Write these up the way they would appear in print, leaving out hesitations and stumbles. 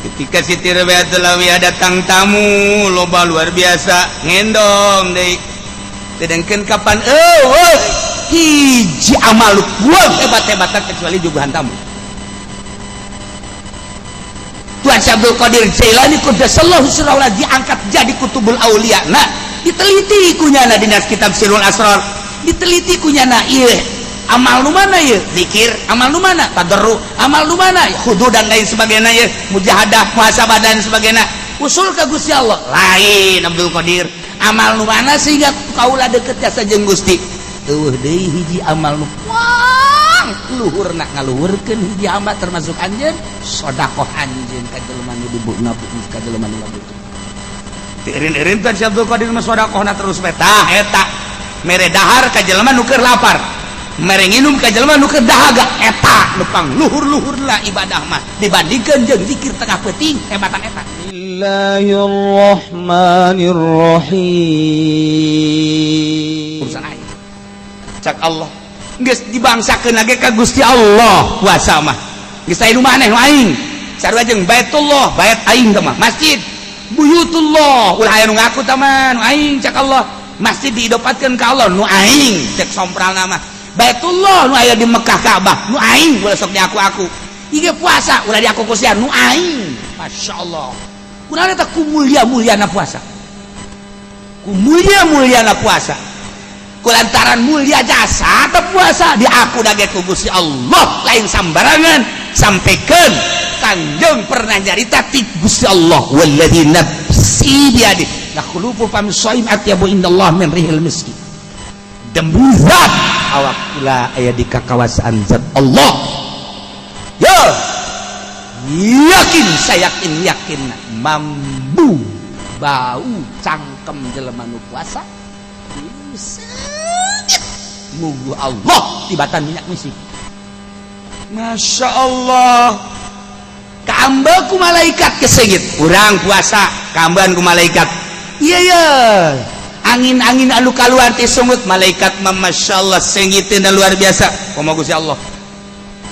Ketika Siti Rabiatul Alawiyah datang tamu loba luar biasa ngendong deui. Sedangkan kapan eueuh hiji amal buang hebat-hebatan kecuali juguhan tamu. Tuan Syekh Abdul Qadir Jailani qaddasallahu sirrahu diangkat jadi kutubul aulia. Nah, diteliti kunyana dina kitab Sirrul Asrar, diteliti kunyana ieu amal nu mana ieu? Zikir, amal nu mana? Tadarru, amal nu mana? Khudu dan lain sebagainya ieu, mujahadah, muhasabah dan sebagainya. Usul ka Gusti Allah. Lain Abdul Qadir, amal nu mana sehingga kaula deket jasa jeung Gusti? Eueuh deui hiji amal nu wah luhurna ngaluhurkeun hiji hamba termasuk anjeun, sedekah anjeun ka jelema nu ka jelema nu butuh. Teu eureun-eureun teh si Abdul Qadir mah sedekahna terus we. Tah eta mere dahar ka jelema nu keur lapar, mere nginum ka jelema nu keur dahaga, eta nu pangluhur-luhur lah ibadah mah dibandingkeun jeung zikir tengah peuting hebatan eta. Bismillahirrahmanirrahim. Urusan aing cak Allah geus dibangsakeun lagi ka Gusti Allah puasa mah geus aya nu maneh nu aing sarua jeung Baitullah, bait aing teh mah masjid buyutullah ulah aya nu ngaku tah mah nu aing cak Allah. Masjid diidopatkeun ka Allah nu aing cek sompralna mah. Baitullah nu aya di Mekah Ka'bah nu aing ulah sok diaku-aku. Ieu puasa ulah diaku ku sia nu aing. Masya Allah, kunaon eta ku mulia-muliana puasa, ku mulia-muliana puasa, kulantaran mulia jasa atau puasa diaku dage ku Gusti Allah lain sambarangan. Sampaikan Kanjeng pernah nyarita ti Gusti Allah, walladzi nafsi biyadi la khulufu fam shaim atyabu indallah min rihil miski. Demi zat awak kula aya di kakawasaan zat Allah, ya yakin, saya yakin yakin mambu bau cangkem jelema nu puasa seungit mugu Allah tibatan minyak misik. Masya Allah, kaambe ku malaikat kesengit urang puasa, kaambean ku malaikat. Iya ya, angin-angin anu kaluar ti sungut malaikat mah Masya Allah sengiteun luar biasa. Kumaha Gusti Allah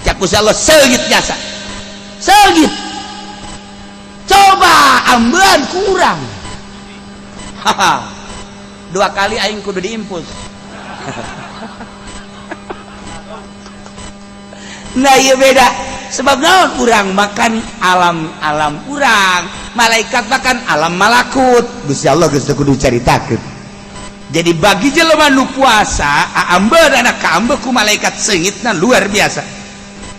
cak Gusti Allah seungit jasa seungit, coba ambean kurang. Haha, dua kali aing kudu diimpus. Nah iya beda sebab naon urang makan alam-alam urang, malaikat makan alam malakut. Gusti Allah geus teu kudu caritakeun. Jadi bagi jelema nu puasa aambeun anak kaambe ku malaikat seungitna luar biasa.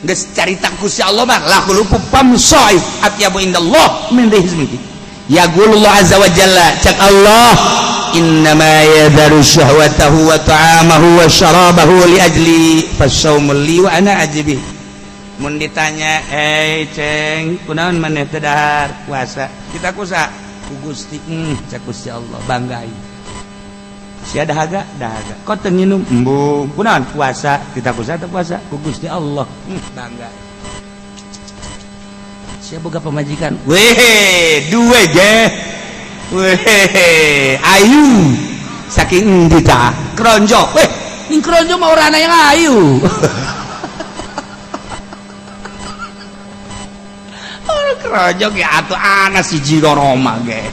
Geus carita Gusti Allah mah la khulufu fam shaif atyabu indallah min rizqi. Yaqulullah azza wa jalla cak Allah innama yadharu syahwatahu wa ta'amahu wa syarabahu li ajli fasawmul li wa ana ajbi. Mun ditanya, "Eh ceng, kunaon maneh teu dahar puasa?" Kita kusa ku Gusti, cak Gusti Allah banggai. Sia dahaga, dahaga. Kok teu nginum? Embung. Kunaon puasa? Kita kusa teu puasa? Ku Gusti Allah. Bangga. Sia boga pamajikan. Weh, duwe ge. Weh, ayu. Saking endi tah? Kronjo. Weh, ning kronjo mah ora ana yang ayu. Orang kronjo ge atuh ana siji Roma ge.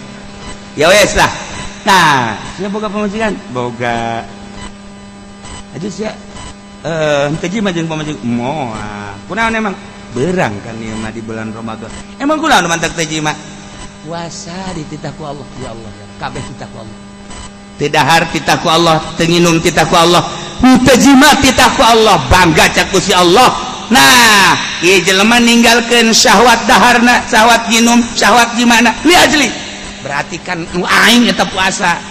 Ya wes lah. Nah, sia boga pamajikan? Boga. Aja sia henteu jima jeung pamajikan. Moal. Kunaon emang? Berang kan ieu mah di bulan Ramadan. Emang kunaon mantak teh jima? Puasa dititah ku Allah. Ya Allah, ya kabeh titah ku Allah. Teu dahar titah ku Allah, teu nginum titah ku Allah, teu jima titah ku Allah, bangga cak Gusti Allah. Nah, ieu jelema ninggalkeun syahwat daharna, syahwat nginum, syahwat gimana? Li ajli. Berarti kan nu aing eta puasa.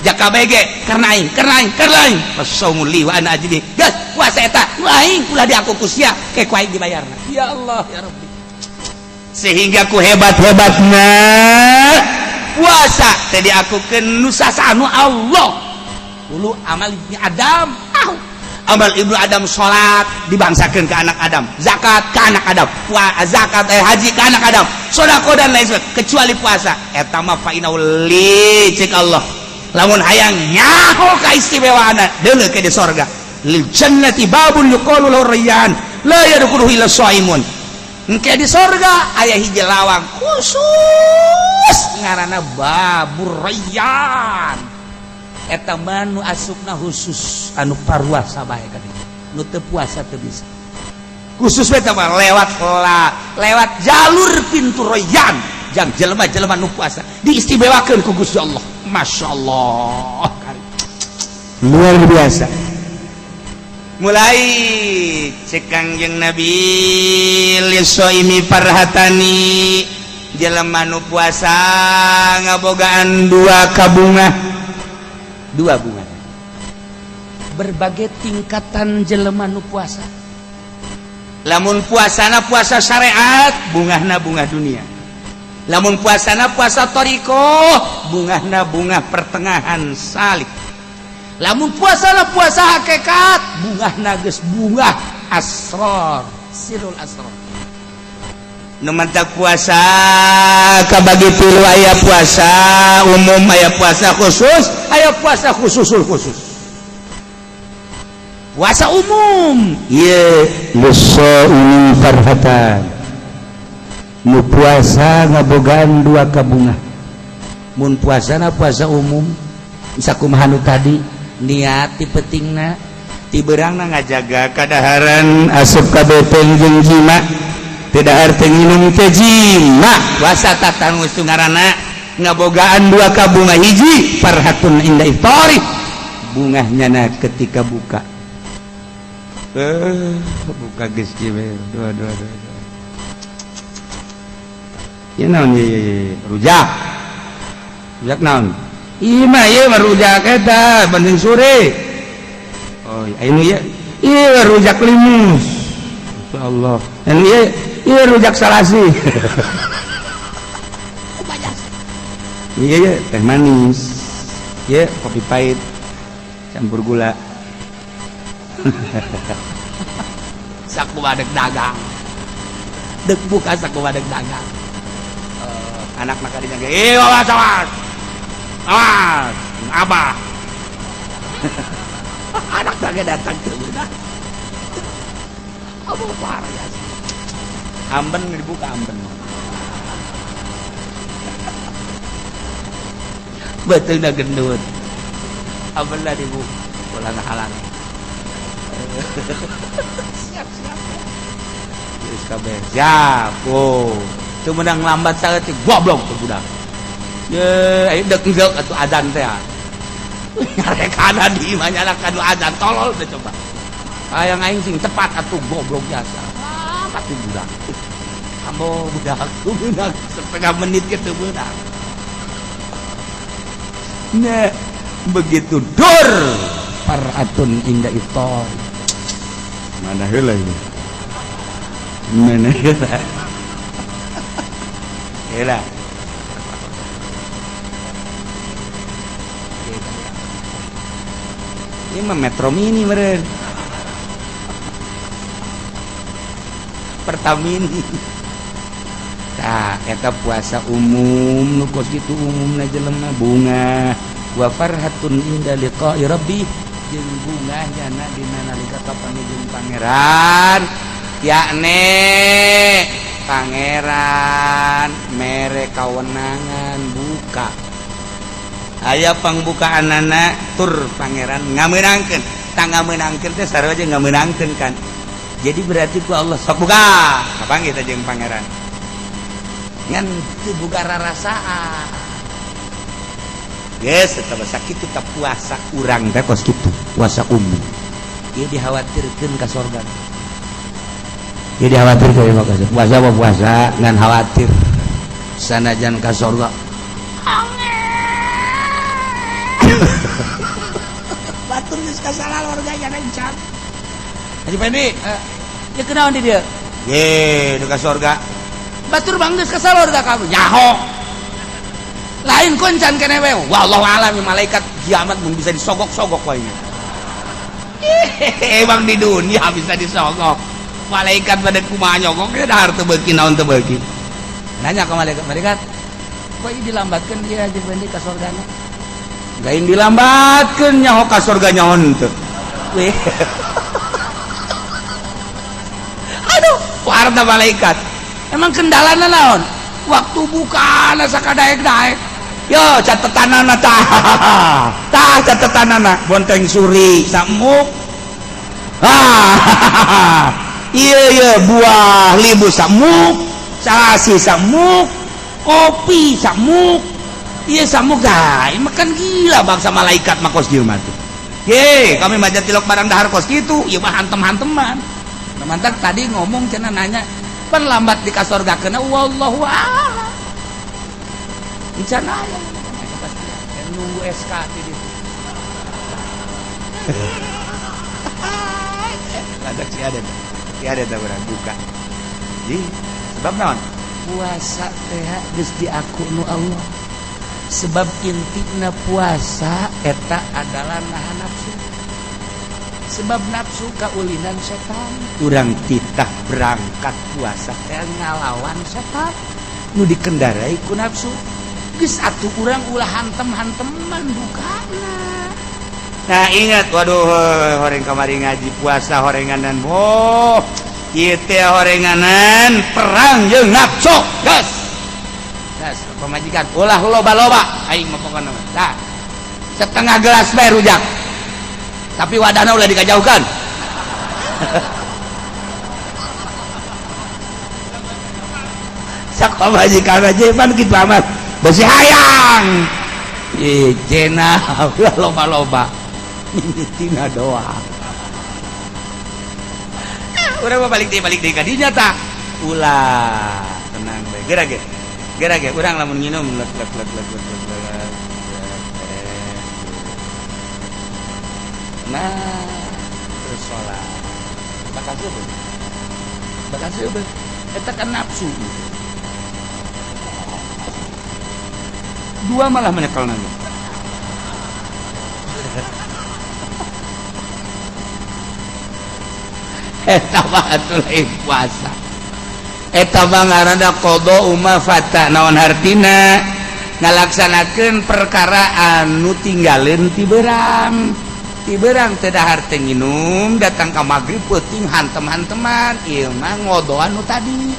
Jaka bege karena aing, karena aing, karena aing. Fasaumu li wa ana ajli. Geus puasa eta nu aing ulah diaku ku sia, ke ku aing dibayarna. Ya Allah, ya Rabbi. Sehingga ku hebat-hebatna puasa teh diakukeun nu sasanu Allah. Ulu amal ibni Adam, amal ibnu Adam salat dibangsakeun ke anak Adam, zakat ke anak Adam, zakat haji ke anak Adam, sedekah dan lain sebagainya, kecuali puasa. Eta mah fa li cek Allah. Lamun hayang nyaho kaistimewaanna deuleu ke di sorga. Lil jannati babun yuqalu lahu rayyan la yadkhuluhu illa shaimun. Engke di sorga aya hiji lawang khusus ngaranna Babur Rayyan. Eta mah nu asupna khusus anu paruasa bae ka dieu. Nu teu puasa teu bisa. Khusus we mah lewat lah, lewat jalur pintu Rayyan. Jang jelema-jelema nu puasa diistimewakeun ku Gusti Allah. Masya Allah. Luar biasa. Mulai cek Kangjeng Nabi lisoimi farhatani, jelema nu puasa ngabogaan dua kabunga, dua bunga, berbagai tingkatan jelema nu puasa. Lamun puasana puasa syariat, bungahna bunga dunia. Lamun puasana puasa thoriqoh, bungahna bunga pertengahan salik. Lamun puasana puasa hakikat, bungahna geus bunga asror, sirul asror. Nu mantak puasa kabagi tilu, aya puasa umum, aya puasa khusus, aya puasa khususul khusus. Puasa umum Ye lisaimi farhatan, nu puasa ngabogaan dua kabunga. Mun puasana puasa umum, sakumaha nu tadi, niat ti pentingna, ti beurangna ngajaga kadaharan, asup ka beteng jeung jima, tidak arti nginum teh jima. Puasa tatan geus ngaranna ngabogaan dua kabunga. Hiji, farhatun inda iftari, bungahnya na ketika buka. Buka geus kieu, dua dua dua dua. Ya naon ye, rujak rujak naon? Ieu mah, ieu mah rujak eta banding sore. Oh, ini ya, ieu rujak limus. Allah, dan ieu ieu rujak salasi. Iya ya, teh manis ya, kopi pahit campur gula. Saku dek dagang, dek buka saku dek dagang. Anak maka dijaga, eh, awas awas awas abah. Anak kagak datang ke udah apa parah ya. Amben dibuka, amben betul dah gendut, amben lah dibuka, ulang halang. Siap siap. Geus kabeh siap. Oh, teu menang lambat saeutik, goblok tuh budak. Ye, ayo dek enggeuk atuh adzan teh. Nyarekana di imah nyalakan adzan, tolol teh coba. Hayang aing sing cepat atuh, goblok jasa. Ah, pasti budak. Ambo budak, budak setengah menit ke teu beunang. Nah, begitu dur Faratun inda iftar. Mana heula ini? Mana heula? Heula. Ini mah Metro Mini meureun. Pertamini. Tah, eta puasa umum nu kos kitu umumna jelema bunga wa farhatun inda liqa'i rabbi, jeung bunga nyana dina nalika kapanggih jeung pangeran, yakni pangeran mere kawenangan buka, aya pangbukaanana tur pangeran ngamenangkeun. Tah, ngamenangkeun teh sarua jeung ngamenangkeun kan. Jadi berarti ku Allah sok buka kapanggih teh jeung pangeran, ngan teu boga rarasaan. Geus eta mah sakitu tah puasa urang teh kos kitu, puasa umum. Ieu dikhawatirkeun ka sorga. Ieu dikhawatirkeun mah puasa mah puasa ngan khawatir sanajan ka sorga. Batur geus kasalah warga encan. Haji Pendi, ya kunaon di dieu? Ye, nu ka sorga. Batur bang geus ka sorga kamu. Nyaho. Lain koncan kene we. Wallahu alam, malaikat kiamat mun bisa disogok-sogok wae. Emang di dunia bisa disogok. Malaikat pada kumaha nyogok ge dahar teu beuki naon teu beuki. Nanya ke malaikat, malaikat, kok ieu dilambatkeun dia Haji Pendi ka sorgana? Lain dilambatkeun, nyaho ka sorga nyaho henteu. Weh. Aduh, warna malaikat. Emang kendalana naon? Waktu buka sakadaek-daek. Yo catetanana tah. Tah catetanana bonteng suri samuk. Ah. Iya iya buah libu samuk, salasi samuk, kopi samuk. Iya samuk dah. Makan gila bangsa malaikat mah kos kieu mah tuh. Ye, kami mah tilok barang dahar kos kitu, ieu mah hantem-hanteman. Nah, mantak tadi ngomong cenah nanya, pan lambat di kasorgakeun, wallahu a'lam. Encan aya. Nunggu SK di ditu. Ada sih ada. Si ada tah urang buka. Jadi sebab naon? Puasa teh geus diaku nu Allah. Sebab intina puasa eta adalah nahan nafsu. Sebab nafsu kaulinan setan. Urang titah berangkat puasa teh ngalawan setan. Nu dikendarai ku nafsu. Geus atuh urang ulah hantem-hanteman bukana. Nah ingat, waduh horeng kamari ngaji puasa horenganan. Oh, ieu teh horenganan perang jeung nafsu. Gas. Gas, pamajikan ulah loba-loba aing mah pokona mah. Nah, setengah gelas bae rujak. Tapi wadahna ulah dikajauhkan. Sak pamajikan aja pan kitu amat. Besi hayang. Ih, cenah ulah loba-loba. Mimitina doa. Urang mah balik deui ka dinya tah. Ulah tenang bae. Geura ge. Geura ge urang lamun nginum lek lek lek lek lek lek. Nah, terus sholat. Bakal seubeut. Bakal seubeut. Eta kan nafsu. Dua malah menyekel nanti. Eta mah atuh lain puasa. Eta mah ngaranna qada uma fata. Naon hartina? Ngalaksanakeun perkara anu tinggalin ti berang. Ti berang teu dahar teu nginum, datang ka magrib peuting hantem-hanteman. Ieu mah ngodoan nu tadi.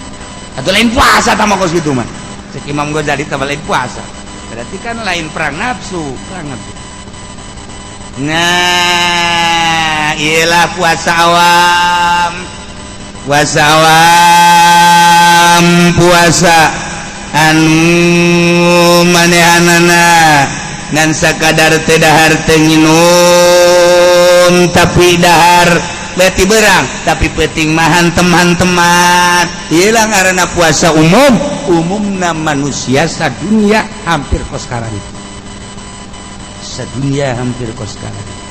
Atuh lain puasa tah mah kos kitu mah. Cek Imam Ghazali tah lain puasa. Berarti kan lain perang nafsu, perang nafsu. Nah, ialah puasa awam. Puasa awam, puasa anu manehanana ngan sakadar teu dahar teu nginum tapi dahar beti berang tapi peuting mah hantem-hanteman. Ieu ngaranna puasa umum, umumna manusia sadunia hampir kos kararitu. Sedunia hampir kos kararitu.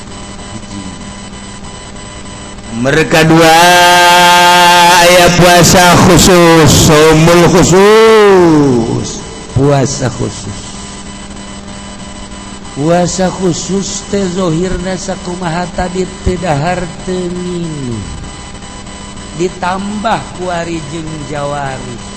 Mereka dua aya puasa khusus, shaumul khusus, puasa khusus. Puasa khusus teh zohirna sakumaha tadi teu dahar teu nginum. Ditambah kuari jeung jawari.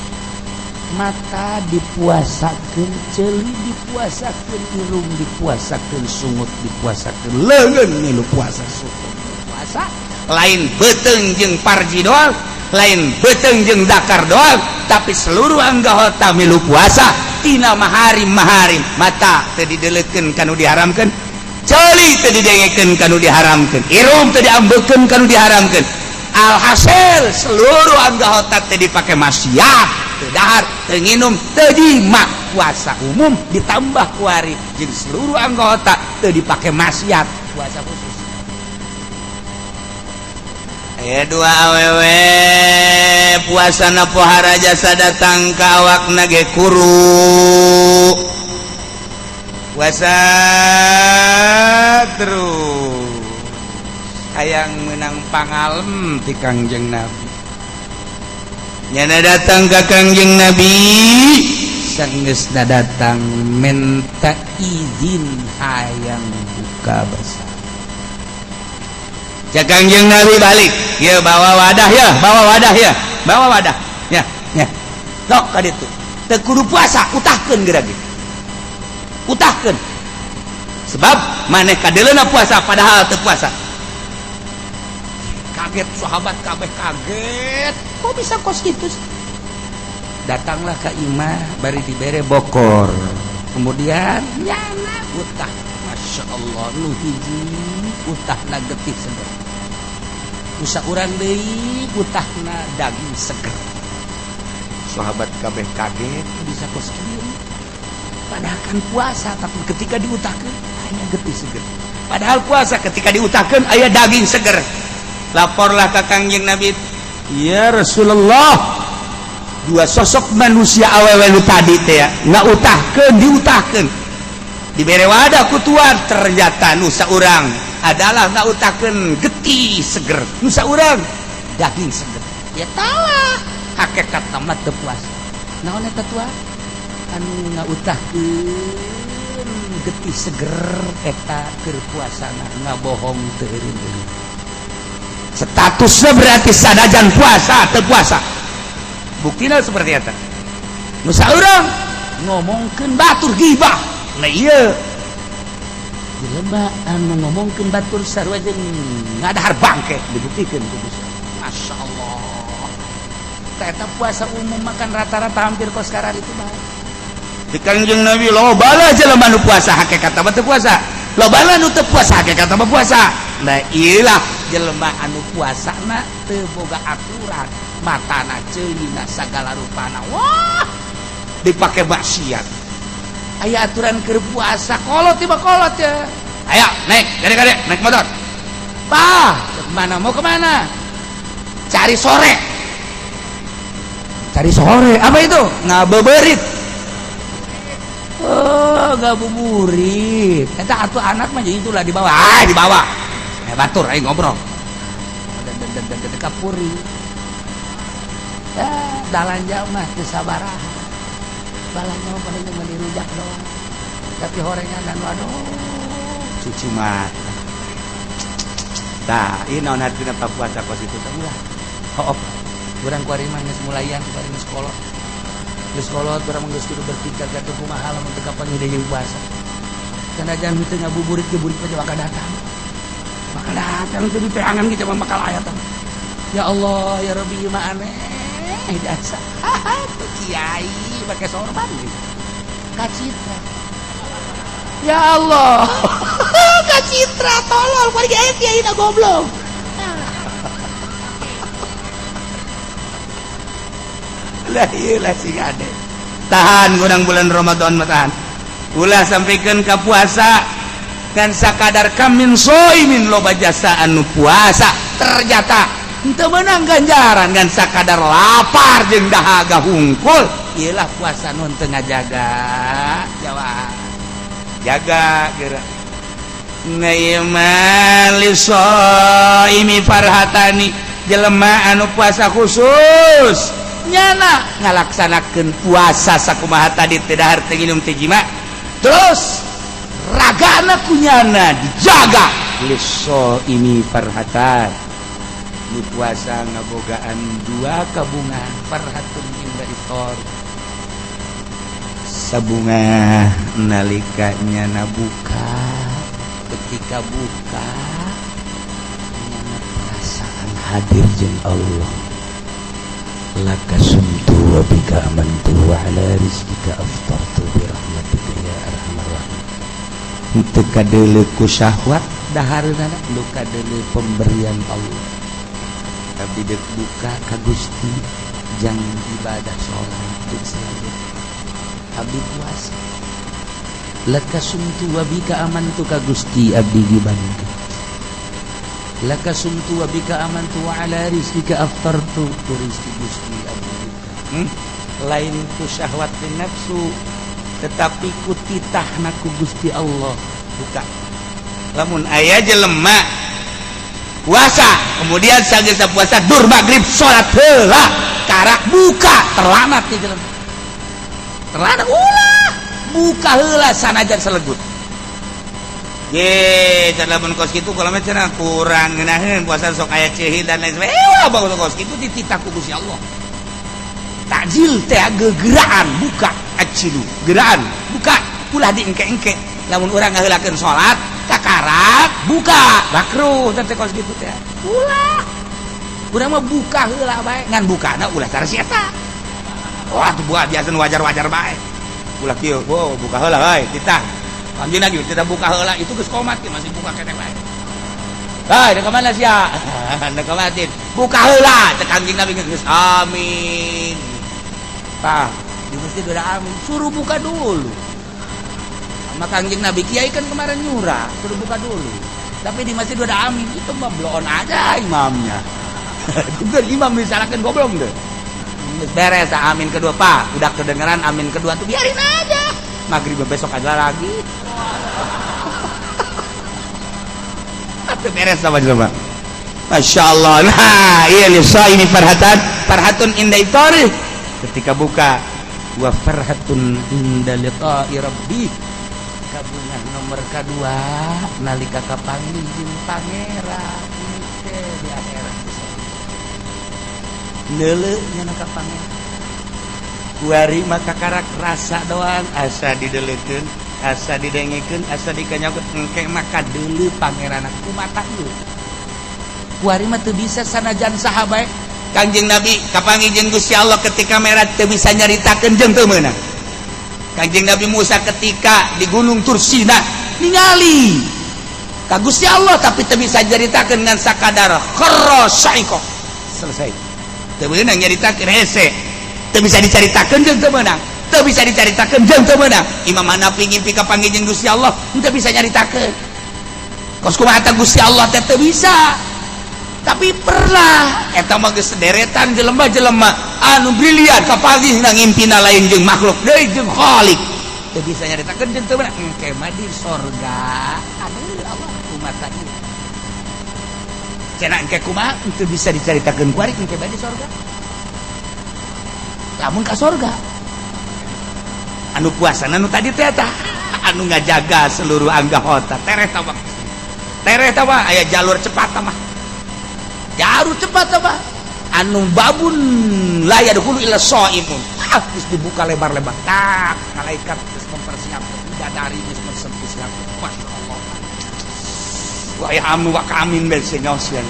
Mata dipuasakeun, ceuli dipuasakeun, irung dipuasakeun, sungut dipuasakeun, leungeun milu puasa, suku puasa. Lain beuteung jeung parji doang, lain beuteung jeung dakar doang, tapi seluruh anggota milu puasa. Tina maharim-maharim, mata teu didelekeun kanu diharamkeun, ceuli teu didengekeun kanu diharamkeun, irung teu diambekeun kanu diharamkeun. Alhasil seluruh anggota teu dipake maksiat, teu dahar, teu nginum, teu jima. Puasa umum ditambah kuari jeung seluruh anggota teu dipake maksiat, puasa khusus. Dua awewe puasana pohara jasa datang ka awakna ge kuru puasa terus hayang menang pangalem ti Kangjeng Nabi. Nyana datang ka Kangjeng Nabi sanggeusna datang minta izin hayang buka bersama. Cek Kangjeng Nabi balik, ya bawa wadah ya, bawa wadah ya, bawa wadah ya, ya. Sok ka ditu. Teu kudu puasa, utahkeun geura ge. Utahkeun. Sebab maneh kadeleuna puasa padahal teu puasa. Kaget sahabat kabeh kaget. Kok bisa kos kitu? Datanglah ke imah, bari dibere bokor, kemudian nyana utah. Masya Allah, nu hiji utahna getih seger, saurang deui utahna daging seger. Sahabat kabeh kaget, bisa kos kieu? Padahal kan puasa, tapi ketika diutahkeun aya getih seger. Padahal puasa, ketika diutahkeun aya daging seger. Laporlah ke Kangjeng Nabi, "Ya Rasulullah, dua sosok manusia awewe nu tadi teh ya ngautahkeun, diutahkeun, dibere wadah ku tuan. Ternyata nu saurang adalah ngautahkeun getih seger, nu saurang daging seger." Ya talah, hakikat mah teu puasa. Naon eta tuan? Anu ngautahkeun getih seger eta keur puasana ngabohong teu eureun. Statusnya berarti sanajan puasa teu puasa. Buktina seperti eta. Nu saurang ngomongkeun batur, gibah. Nah, iya, jelema anu ngomongkeun batur sarua jeung ngadahar bangke, dibuktikan ku Gusti. Masya Allah. Eta puasa umum makan rata-rata hampir kos sekarang itu bae. Di Kangjeng Nabi, loba lah jelema nu puasa hakikat mah teu puasa, loba lah nu teu puasa hakikat mah puasa. Nah, iyalah, jelema anu puasana teu boga aturan, matana, ceulina, sagala rupana, wah, dipake maksiat. Aya aturan keur puasa, kolot tiba kolot ya. Ayo naik, gade-gade naik motor. Bah, kemana? Mau kemana? Cari sore. Cari sore apa itu? Ngabuburit. Oh, ngabuburit eta atuh. Anak mah jadi itulah, dibawa, ah, dibawa. Eh, batur ayo ngobrol kapuri ya. Dalanja mah teu sabaraha, balanja mah paling meuli rujak doang, tapi horengan dan waduh, cuci mata. Tah, ieu naon hartina puasa kos itu teh? Ulah. Hoop. Urang kuari mah geus mulayan, kuari geus kolot. Geus kolot, urang mah geus kudu berpikir ka kumaha lamun teu kapanggih deui puasa. Sanajan teu ngabuburit ge, burit mah bakal datang. Bakal datang teu diteangan kita mah, bakal aya teh. Ya Allah, ya Rabbi, mah aneh jasa. Tuh kiai pakai sorban gitu. Kacitra. Ya Allah. Kacitra tolol, kuari aya kiai na goblok. Lah, ieu lah sing ade. Tahan kurang bulan Ramadan mah, tahan. Ulah sampaikan ka puasa kan sakadar kamin soimin, loba jasa anu puasa ternyata henteu meunang ganjaran kan sakadar lapar jeung dahaga hungkul. Iyalah, puasa nu teu ngajaga jawab jaga geura. Imi farhatani, jelema anu puasa khusus nyana ngalaksanakeun puasa sakumaha tadi, teu dahar, teu nginum, teu jima, terus ragana kunyana dijaga. Ini farhatan, nu puasa ngabogaan dua kabungan. Farhatun inda iftar, sabunga nalika nyana buka. Ketika buka, nyana perasaan hadir jeung Allah. Laka sumtu wa bika amantu wa ala rizkika aftartu bi rahmatika ya arhamar rahimin. Henteu kadeuleu ku syahwat dahareunana, nu kadeuleu pemberian Allah. Abdi dek buka ka Gusti jang ibadah salat jeung selanjutnya abdi puasa. Laka sumtu wa bika amantu, ka Gusti abdi dibantu. Laka sumtu wa bika amantu wa ala rizkika aftartu, ku rizki Gusti abdi buka. Lain ku syahwat jeung nafsu, tetapi ku titahna ku Gusti Allah buka. Lamun aya jelema puasa, kemudian sageus puasa dur maghrib salat heula, karak buka, terlanat nih jelema, terlanat. Ulah, buka heula sanajan selegut. Ye, lamun kos kitu kalau mah cenah kurang ngeunaheun puasa, sok aya cehi dan lain sebagainya. Eh, ulah bagus kos kitu, dititah ku Gusti Allah. Takjil teh gegeraan buka, acilu, geraan buka, ulah diengke-engke. Lamun urang ngaheulakeun salat kakarak buka, makruh teh kos kitu teh. Ulah. Urang mah buka heula bae, ngan bukana ulah cara si eta. Wah, tuh buah biasa wajar-wajar bae. Ulah kieu, wow, buka heula euy, kita. Kanjeng lagi kita buka heula, itu geus komat masih buka keneh bae. Hai, ka mana sia? Dek ka? Buka heula, cek Kanjeng Nabi geus amin. Tah, di masjid udah amin, suruh buka dulu. Sama Kanjeng Nabi, kiai kan kemarin nyurah, suruh buka dulu. Tapi di masjid udah amin, itu mah bloon aja imamnya. Itu imam disalahkan goblok deh. Beres amin kedua, Pak. Udah kedengeran amin kedua tuh biarin aja. Maghrib besok aja lagi. Atuh beres sama coba. Masya Allah. Nah, iya nih ini farhatan, farhatun inda iftari. Ketika buka, wa farhatun inda liqa'i rabbi. Kabungah nomor kedua nalika kapanggih jeung Pangeran teh di akhirat. Neuleuh nya ka Pangeran. Kuari maka karak rasa doang, asa didelekeun, asa didengekeun, asa dikanyakeun, engke maka deuleu Pangeran ku mata ieu. Kuari mah teu bisa sanajan saha bae. Kanjeng Nabi kapanggih jeung Gusti Allah ketika Mi'raj teu bisa nyaritakeun jeung teu meunang. Kanjeng Nabi Musa ketika di Gunung Tursina ningali ka Gusti Allah tapi teu bisa nyaritakeun ngan sakadar kharra sa'iqa. Selesai. Teu meunang nyaritakeun, hese. Teu bisa dicaritakeun jeung teu meunang. Teu bisa dicaritakeun jeung teu meunang. Imam Hanafi ngimpi kapanggih jeung Gusti Allah teu bisa nyaritakeun. Kos kumaha Gusti Allah teh teu bisa. Tapi pernah eta mah geus sederetan jelema-jelema anu brilian kapanggih na ngimpina lain jeung makhluk deui, jeung Khalik. Teu bisa nyaritakeun jeung teu meunang. Engke mah di sorga. Aduh Allah, kumaha ieu. Cenah engke kumaha teu bisa dicaritakeun kuari, engke bae di sorga. Lamun ka sorga. Anu puasa anu tadi teh eta anu ngajaga seluruh anggota tereh tah, tereh tah, aya jalur cepat mah, jalur cepat apa anu babun la yadkhulu illa shaimun. Ah, geus dibuka lebar-lebar, tak malaikat geus mempersiapkan, bidadari geus mempersiapkan. Masya Allah, wah ya amu wa amin bel ngaoskeun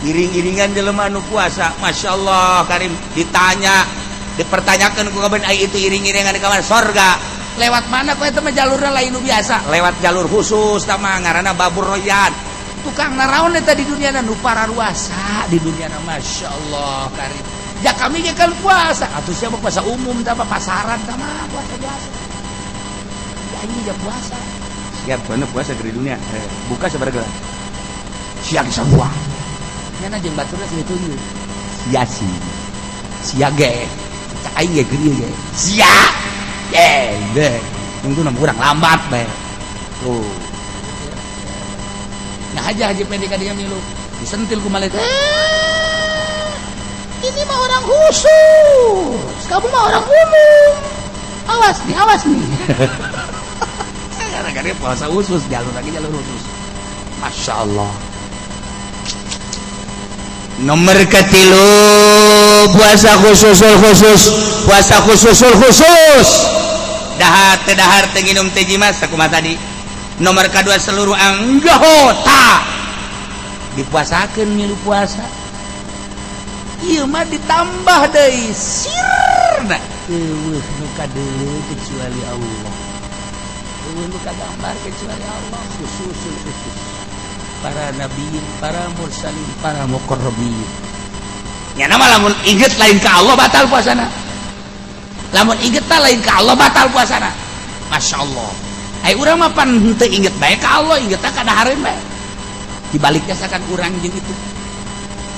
iring-iringan jelema anu puasa. Masya Allah karim, ditanya, dipertanyakan ku kaben ai itu iring-iringan di kamar sorga lewat mana kok? Eta mah jalurna lain nu biasa, lewat jalur khusus tah ngaranna Babur Royan. Tukang naraon eta di dunia nu pararuasa di dunia? Masya Allah karim, ya kami ge kan puasa atuh. Siapa puasa umum tah, pasaran tah mah puasa biasa ya, ini ya puasa siap mana puasa di dunia, buka sabaraha siang semua nyana jeung baturna sih tunjuk sia sih, sia ge cak aing ge geureun ge sia ge ge tunggu nama kurang lambat bae tuh. Nah, aja Haji Pendi ka dia milu disentil ku malaikat, eh, ini mah orang khusus, kamu mah orang umum, awas nih, awas nih. Gara-gara puasa khusus, jalur lagi jalur khusus. Masya Allah. Nomor ketilu, puasa khususul khusus, puasa khususul khusus, dahar teu dahar, teu nginum, teu jima, sakumaha tadi. Nomor kedua, seluruh anggota dipuasakeun milu puasa. Ieu mah ditambah deui sirna, eueuh nu kadeuleu kecuali Allah, eueuh nu kagambar kecuali Allah, khususul khusus, para nabiin, para mursalin, para muqarrabin. Nya nama lamun inget lain ke Allah batal puasana. Lamun inget lain ke Allah batal puasana. Masya Allah. Ai urang mah pan henteu inget bae ka Allah, ingetna ka dahareun bae. Dibaliknya sakan urang jeung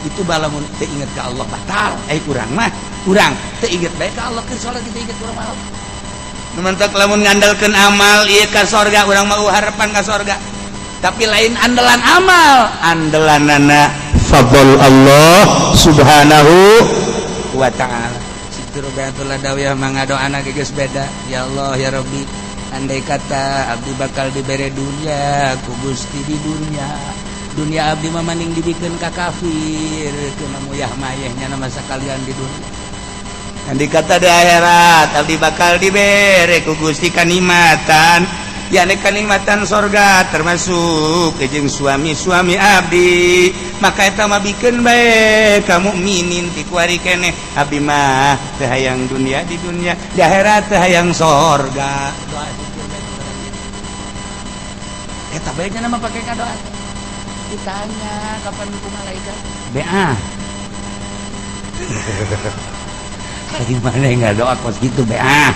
itu balamun teu inget ka Allah batal. Ai urang mah urang teu inget bae ka Allah, keur salat teu inget urang mah. Nu mentok lamun ngandalkeun amal ieu ka sorga, urang mah harapan ka sorga. Tapi lain andalan amal, andalanana fadl Allah Subhanahu wa Ta'ala. Siti Robiatul Adawiyah mangadoana geus beda. Ya Allah, ya Rabbi, andai kata abdi bakal dibere dunia ku Gusti di dunia, dunia abdi mah maning dibikeun ka kafir, kena muyah mayehnya nama sakalian di dunia. Andai kata di akhirat abdi bakal dibere ku Gusti kanikmatan. yakni kanikmatan sorga termasuk jeung suami-suami abdi. Maka eta mah bikeun bae ka mukminin ti kuari keneh. Abdi mah teu hayang dunia di dunia, di akhirat teu hayang sorga. Doa eta bae nya mah pake kadoa. Ditanya kapan ku malaikat BA. Gimana enggak doa kos gitu BA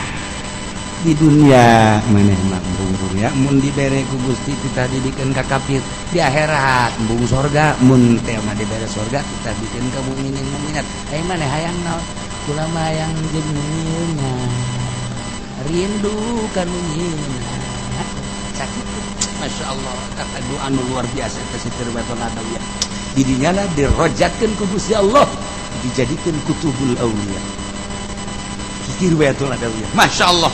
di dunia maneh mah embung ya mun dibere ku Gusti kita didikeun ka kafir, di akhirat embung sorga, mun teh mah dibere sorga kita bikin ka mukminin mukminat. Ai maneh hayang naon? Kula mah hayang jeung nu rindu ka nu sakit. Masya Allah, kata doa nu luar biasa teh Siti Rabiatul Adawiyah. Didinya lah dirojatkeun ku Gusti Allah, dijadikeun kutubul auliya. Siti Rabiatul Adawiyah, Masya Allah.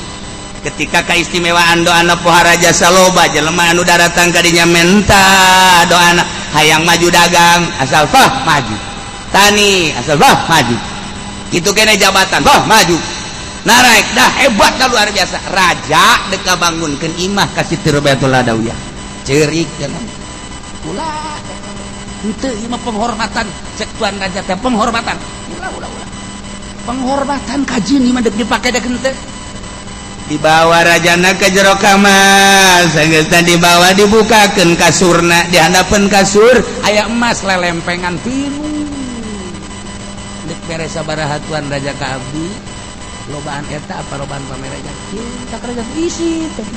Ketika keistimewaan doa pohara jasa loba jelema anu daratang kadinya menta doa hayang maju dagang, asal fah maju, tani asal fah maju, itu kene jabatan fah maju, naraek dah hebat dah luar biasa. Raja deka bangunkeun imah ka Siti Rabiatul Adawiyah, ceurik jangan ulah henteu ieu mah penghormatan. Cek tuan raja teh penghormatan, ulah ulah ulah penghormatan kajeun ieu mah dek dipake dek henteu. Dibawa rajana ke jero kamar, sanggeusna dibawa dibukakeun kasurna, di handapeun kasur aya emas lelempengan pinuh. Dek beres sabaraha tuan raja ka abdi? Lobaan eta apa lobaan pameraja? Kieu raja isi teh.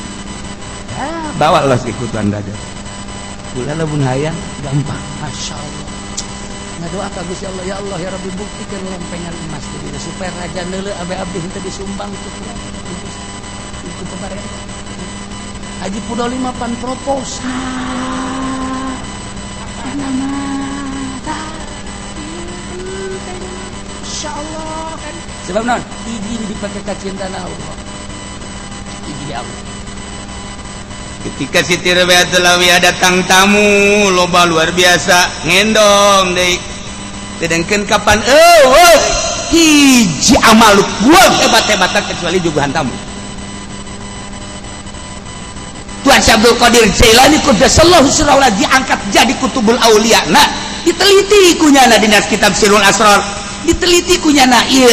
Ah, bawa los ikut tuan raja. Kula lamun hayang gampang. Masya Allah, ngadoa ka Gusti Allah, ya Allah ya Rabbi, buktikan lempengan emas di dieu supaya raja neuleuh abe abdi henteu disumbang ku itu pemerintah. Haji Pudoli mah pan proposal nama. Masya Allah kan sebab naon izin dipakai kacintaan Allah, izin Allah. Ketika Siti Rabiatul Adawiyah datang tamu loba luar biasa, ngendong deui, sedangkan kapan eueuh hiji amal buang hebat-hebatan kecuali juguhan tamu. Tuan Syekh Abdul Qadir Jailani qaddasallahu sirrahu diangkat jadi kutubul aulia. Nah, diteliti kunyana dina kitab Sirrul Asrar, diteliti kunyana ieu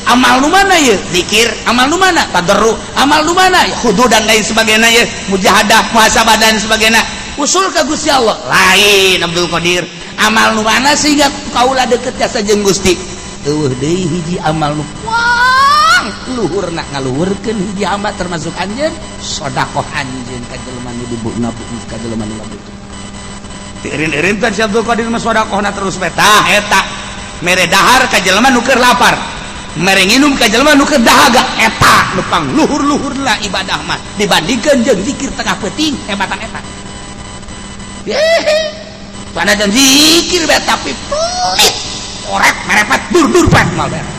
amal nu mana ieu zikir, amal nu mana tadarru, amal nu mana khudu dan lain sebagainya, ieu mujahadah, muhasabah dan sebagainya. Usul ka Gusti Allah lain Abdul Qadir, amal nu mana sehingga kaula deket jasa jeung Gusti? Eueuh deui hiji amal nu wah luhurna ngaluhurkeun hiji hamba termasuk anjeun, sedekah anjeun ka jelema nu dibutuhna, ka jelema nu butuh. Eureun-eureun teh Syekh Abdul Qadir mah sedekahna terus bae. Tah eta mere dahar ka jelema nu keur lapar, mere nginum ka jelema nu keur dahaga, eta nu pang luhur-luhur lah ibadah mah dibandingkeun jeung zikir tengah peuting hebatan eta. Pada dan zikir bae tapi pelit, orek merepet dur dur pet mal beres.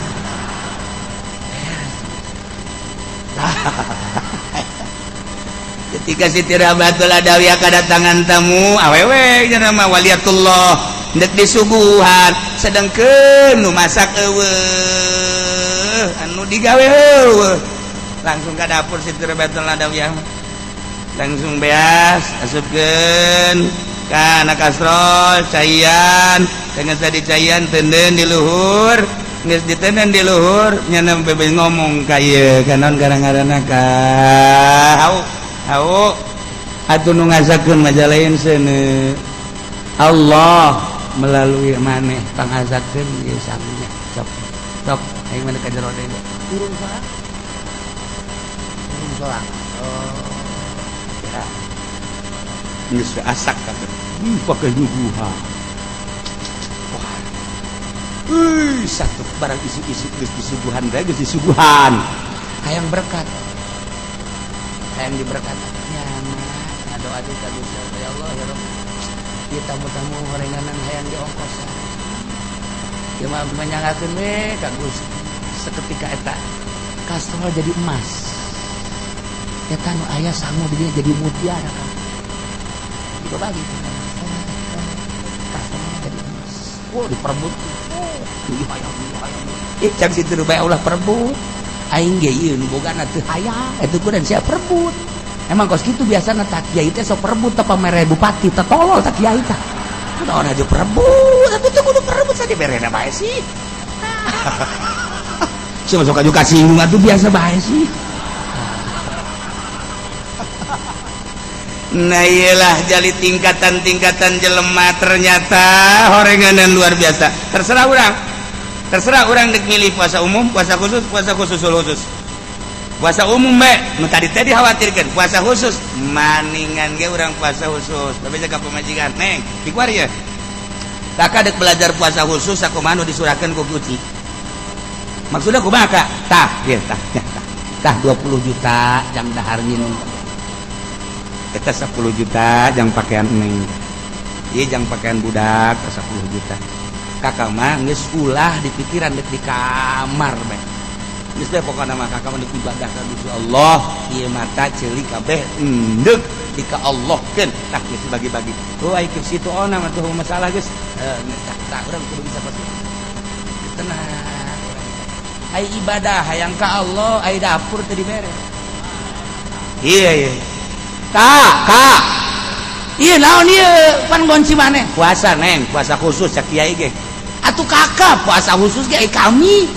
Ketika Siti Rabiatul Adawiyah kedatangan tamu awewe nya mah waliatullah ndek disuguhan, sedangkeun nu masak eueuh, anu digawe eueuh, langsung ka dapur Siti Rabiatul Adawiyah, langsung beas asupkeun kana kastrol, caian. Geus tadi caian, tenden di luhur. Geus ditenden di luhur, nyana bebe ngomong ka ieu kanon garang-garana ka hau hau atuh nu ngasakeun majalain seuneu Allah melalui maneh pangasakeun ieu saminya. Sok sok aing mah ka jero deui turun sorangan, turun sorangan. Oh ya, geus asak kabeh pakai nyuguhan. Wah. Wih, satu barang isi-isi geus disuguhan bae, geus disuguhan. Hayang berkat. Hayang diberkat. Nyana ngadoa deui ka Gusti Allah, ya Allah ya Rabb. Ieu tamu-tamu horenganan hayang diongkosan. Ieu mah abdi mah nyangakeun we ka Gusti. Seketika eta kastrol jadi emas. Eta nu aya sangu di dieu jadi mutiara kan. Dibagi kastrolnya jadi emas. Wah, diperebut. Oh, hayang hayang. Ih, cak situ bae ulah perebut. Aing ge ieu nu bogana teu hayang, eta kudu sia perebut. Emang kos kitu biasana tah kiai teh sok perebut teh pamere bupati teh, tolol tah kiai tah. Kunaon aja perebut, atuh teu kudu perebut, sa diberena bae sih. Sia masuk aju kasinggung atuh, biasa bae sih. Nah, iyalah jali tingkatan-tingkatan jelema ternyata horenganan luar biasa. Terserah orang. Terserah orang dek milih puasa umum, puasa khusus, puasa khusus khusus. Puasa umum be, nu tadi tadi khawatirkan puasa khusus, maningan ge urang puasa khusus. Tapi jaga pemajikan, neng, dikuar ya. Kakak dek belajar puasa khusus sakumaha nu disurahkeun ku Uci. Maksudnya kumaha, Kak? Tah, ieu tah, ya, tah. Tah 20 juta jang dahar minum. Eta 10 juta jang pakaian neng. Ieu jang pakaian budak 10 juta. Kakak mah geus ulah di pikiran dek di kamar bae. Geus bae pokona mah kakak mah dek ibadah ka Gusti Allah, ieu mata ceuli kabeh endek di ka Allah keun. Tah geus bagi-bagi. Oh, ai ke situ ona mah tuh masalah geus. Tah tah urang kudu bisa pasti. Tenang. Ai ibadah hayang ka Allah, ai dapur teu dibere. Iya iya. Kak, kak. Iya naon ieu? Pan gonci maneh. Puasa neng, puasa khusus cak kiai ge. Atuh kakak puasa khusus ge kami.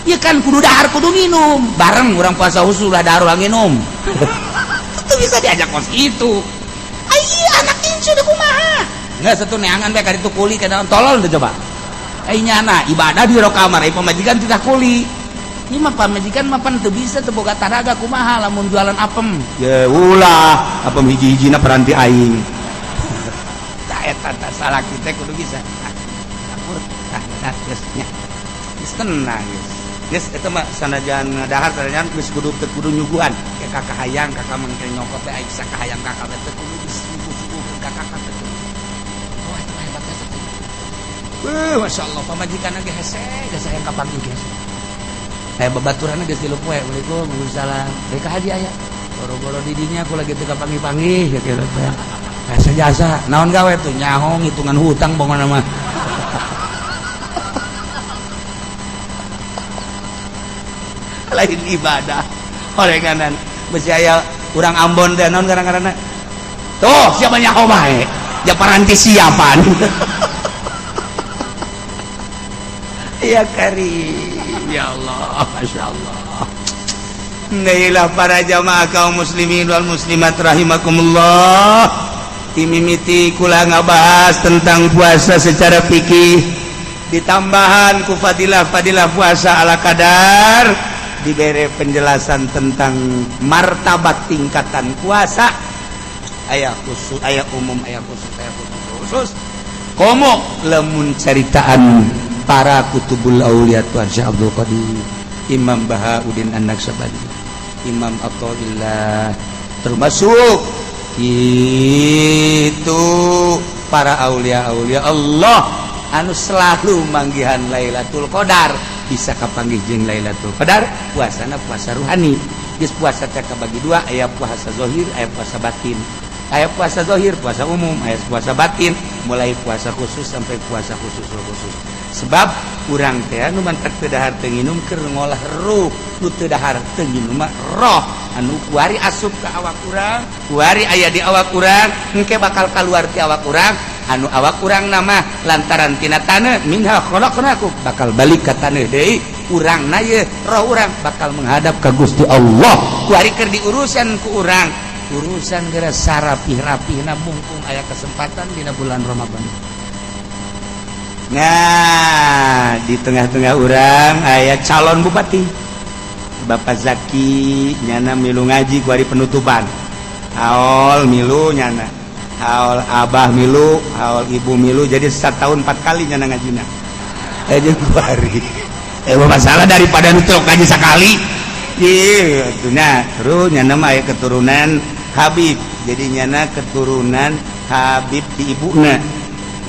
Iya kan kudu dahar kudu minum. Bareng urang puasa khusus lah dahar urang minum. Itu bisa diajak kos itu. Ai anak incu deh kumaha? Enggak satu neangan bae ka ditu kuli kana tolol teh coba. Ai nyana ibadah di kamar, ai pamajikan tidak kuli. Ini mah pamajikan mah pan teu bisa, teu boga tanaga, kumaha lamun jualan apem. Ya ulah, apem hiji-hijina peranti aing. Tah eta tah salah kita kudu bisa. Dapur tah tah geus nya. Geus tenang geus. Geus eta mah sanajan dahar sanajan geus kudu teu kudu nyuguhan. Ke kakak hayang kakak mangke nyokot teh aing sakahayang kakak teh kudu disuguh-suguhkeun ka kakak teh. Oh, eta mah hebat teh. Wah, Masya Allah, pamajikan ge hese, geus hayang kapanggih geus. Kayak babaturan geus tilu poe, Assalamualaikum, waalaikumsalam. Rek haji aya. Boro-boro di dinya aku lagi teu kapanggih-panggih gitu teh. Hese jasa, naon gawe tuh nyaho ngitungan hutang pokona mah. Lain ibadah. Horenganan besi aya urang Ambon teh naon karang-karana. Tuh, siapa nyaho bae. Ja paranti siapan. Ya karim, ya Allah, Masya Allah. Nailah para jamaah kaum muslimin wal muslimat rahimakumullah. Timimiti kula ngabahas tentang puasa secara fikih, ditambahan ku fadilah-fadilah puasa ala kadar, diberi penjelasan tentang martabat tingkatan puasa, aya khusus, aya umum, aya khusus, aya khusus khusus. Komo lemun ceritaan para kutubul aulia Tuhan Syekh Abdul Qadir, Imam Bahauddin An-Naqsyabandi, Imam Athaillah, termasuk itu para aulia-aulia Allah anu selalu manggihan Lailatul Qadar, bisa kapanggih jeung Lailatul Qadar. Puasana puasa ruhani. Geus puasa teh kabagi dua, aya puasa zahir, aya puasa batin. Aya puasa zahir, puasa umum, aya puasa batin, mulai puasa khusus sampai puasa khusus khusus. Sebab urang teh anu mantak teu dahar teu nginum keur ngolah ruh, nu teu dahar teu nginum mah roh anu kuari asup ka awak urang, kuari aya di awak urang, engke bakal kaluar ti awak urang. Anu awak urang nama lantaran tina taneuh, minha khalaqnakum, bakal balik ka taneuh deui urang. Na ye roh urang bakal menghadap ka Gusti Allah. Kuari keur diurusan ku urang, urusan geura sarapih-rapihna mumpung aya kesempatan dina bulan Ramadan. Nah, di tengah-tengah urang aya calon bupati Bapak Zaki, nyana milu ngaji kuari penutupan haul, milu nyana haul abah, milu haul ibu, milu. Jadi satu tahun 4 kali nyana ngajina jeung kuari masalah daripada nutruk ngaji sekali. Iya, nah terus nyana mah aya keturunan Habib, jadi nyana keturunan Habib di ibuna.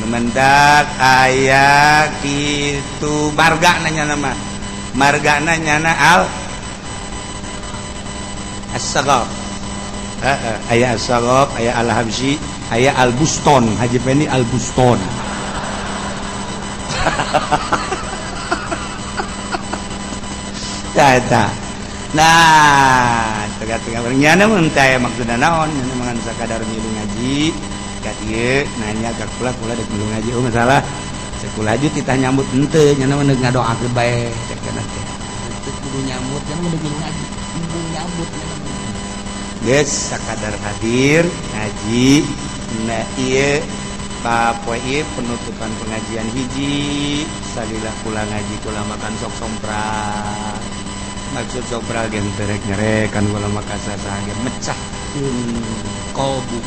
Mendak aya gitu marga nanya nama marga nyana al As-Sagaf, aya As-Sagaf, aya Al Habsyi, aya Al Buston, Haji Peni Al Buston. Nah, nah Tengah-tengah nyana mun teh aya maksudna naon, nyana mah sakadar milu ngaji ka dieu, nanya ka kula, kula dek milu ngaji. Oh, masalah cek kula ju titah nyambut henteu, nyana mah ngadoakeun bae cek kana teh. Teu kudu nyambut, nyana mah milu ngaji, kudu nyambut nyana mah. Geus sakadar hadir ngaji. Nah, ieu poe ieu penutupan pengajian hiji salila kula ngaji, kula makan sok sompral. Maksud sompral ge henteu rek nyerekan, kula mah kasasa ge mecahkeun kolbu.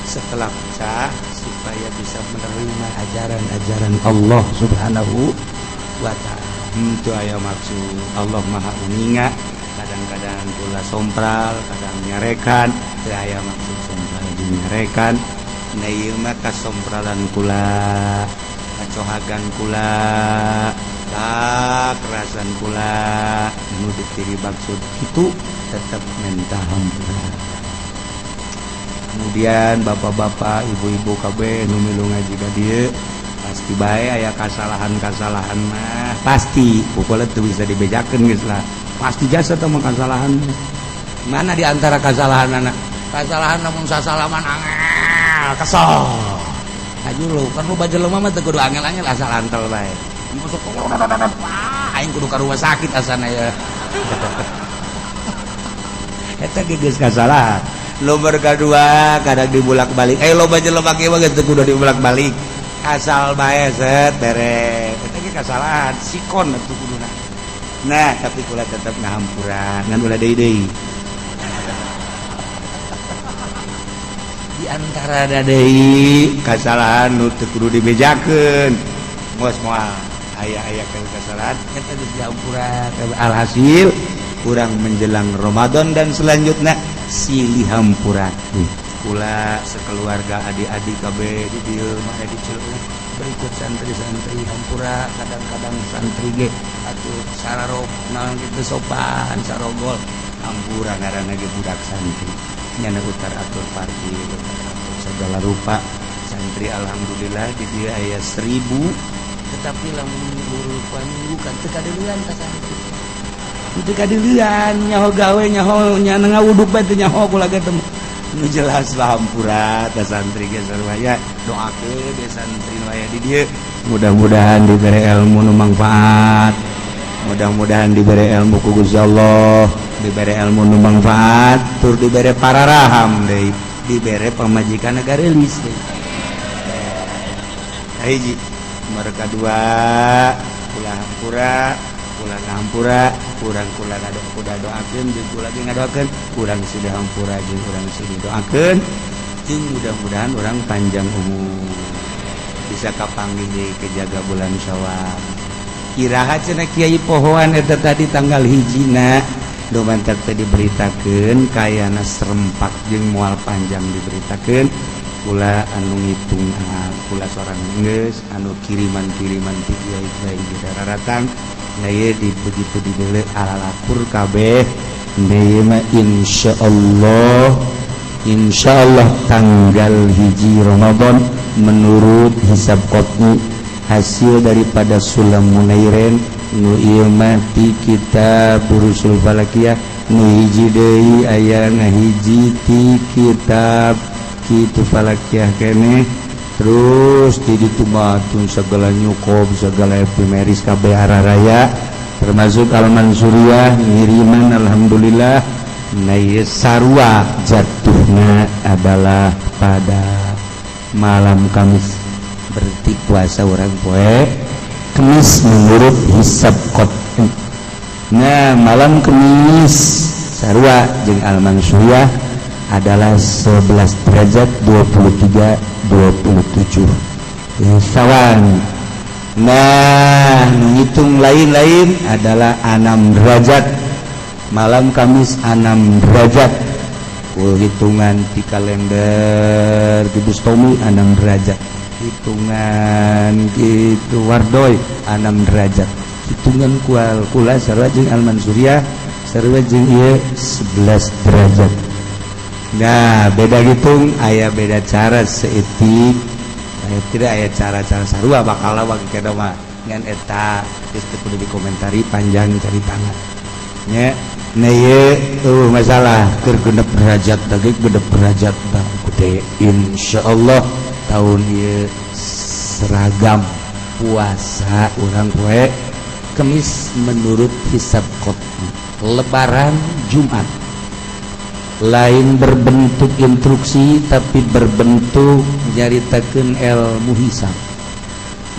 Setelah pecah, supaya bisa menerima ajaran-ajaran Allah Subhanahu wa Ta'ala. Itu aya maksud, Allah Maha Uninga. Kadang-kadang kula sompral, kadang nyarekan, teu aya maksud sompral jeung nyarekan. Nah, ieu mah kasompralan kula, kacohagan kula, kekerasan kula nu ditiri maksud itu tetap minta hampura. Kemudian bapak-bapak, ibu-ibu kabeh nu milu ngaji ka dieu, pasti bae aya kasalahan-kasalahan mah, pasti pokoknya teu bisa dibejakeun, geus lah, pasti jasa teh mah kasalahan. Mana di antara kasalahan anak kasalahan lamun sasalaman angel, kesel aju lu kan. Lu jelema mah teu kudu angel-angel, asal antel bae. Masuk, aing kudu ka rumah sakit asana ya. Eta ge geus kasalahan. Nomor kedua, kadang dibulak-balik. Eh, loba jelema ge mah geus teu kudu dibulak-balik, asal bae set beres. Eta ge kasalahan sikon atuh kuduna. Nah, tapi kula tetep ngahampura, ngan ulah deui deui. Di antara deui kasalahan nu teu kudu dibejakeun, geus moal aya-aya kesalahan, eta geus dihampura. Alhasil kurang menjelang Ramadan dan selanjutnya silih hampura. Kula sekeluarga, adik-adik kabeh di dieu mah, di Cileung, berikut santri-santri, hampura. Kadang-kadang santri ge atuh sararok naon kitu, sopan sarogol, hampura, ngaranna ge budak santri, nyana utar atur parkir, utar atur segala rupa. Santri alhamdulillah di dieu aya 1000, tetapi lamun berupa minggu kan teu kadeulean ka santri, teu kadeulean nyaho gawe, nyaho nyana ngawuduk bae teu nyaho. Kula ge teu nu jelas hampura ka santri ge sarua ya. Doakeun ge santri nu aya di dieu, mudah-mudahan diberi ilmu nu manfaat, mudah-mudahan diberi ilmu ku Gusti Allah, diberi ilmu nu manfaat, tur diberi pararaham deui, diberi pamajikan garelis deui. Hiji mereka dua, kula hampura, kula ngahampura. Kurang kula ngado kuda doakeun jeung kula ge ngadoakeun, urang silih hampura jeung urang silih doakeun, jeung mudah-mudahan urang panjang umur, bisa kapanggih deui kejaga bulan Syawal. Iraha cenah kiai pohoan eta tadi tanggal hijina? Do mantak teh diberitakeun kayana serempak jeung moal panjang diberitakeun. Kula anu ngitung, ah, kula sorang geus anu kiriman-kiriman ti kiai kiai di daratang. Nah, ieu di begitu dibele ala lakur kabeh. Ieu mah insyaallah, insyaallah tanggal 1 Ramadan menurut hisab qot'i hasil daripada Sulam Munairen nu ieu mah ti kitab Durusul Falakiyah, nu hiji deui aya ngahiji ti kitab kitu Falakiyah keneh. Terus di ditu mah segala nyukob, segala epimeris kabeh raya, termasuk Al Mansuriyah ngiriman, alhamdulillah. Nah, ieu sarua jatuhna adalah pada malam Kamis, berarti puasa urang poe Kemis menurut hisab qot'i. Nah, malam Kemis sarua jeung Al Mansuriyah adalah 11 derajat 23 27 sawan. Nah, menghitung lain-lain adalah 6 derajat, malam Kamis 6 derajat. Full hitungan di kalender di Bustomi 6 derajat, hitungan gitu Wardoy 6 derajat, hitungan kual kula sarua jeung Al Mansuriyah, sarua jeung ieu 11 derajat. Nah, beda hitung aya beda cara seetik aya, tidak aya cara-cara sarua bakal bagi mah ngan eta geus teu kudu dikomentari panjang caritana nya. Nah, ieu tuh masalah keur genep derajat daging, genep derajat gede. Insyaallah tahun ieu seragam puasa urang poe Kemis menurut hisab qot'i, Lebaran Jumat. Lain berbentuk instruksi, tapi berbentuk nyaritakeun ilmu hisab.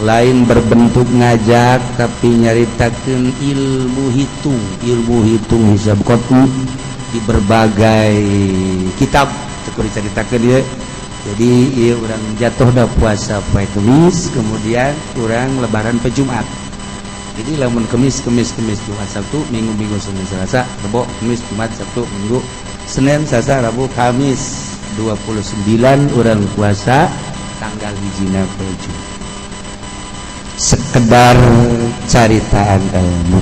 Lain berbentuk ngajak, tapi nyaritakeun ilmu hitung, ilmu hitung hisab qot'i di berbagai kitab teu dicaritakeun ieu. Jadi ieu urang jatuh dah puasa poe Kemis, kemudian urang Lebaran pe Jumat. Jadi lamun Kemis, Kemis, Kemis, Jumat, Sabtu, Minggu, Minggu, Senin, Selasa, Rebo, Kemis, Jumat, Sabtu, Minggu, Senin, Selasa, Rabu, Kamis, 29 urang puasa, tanggal hijina poe Jumat. Sekedar caritaan ilmu,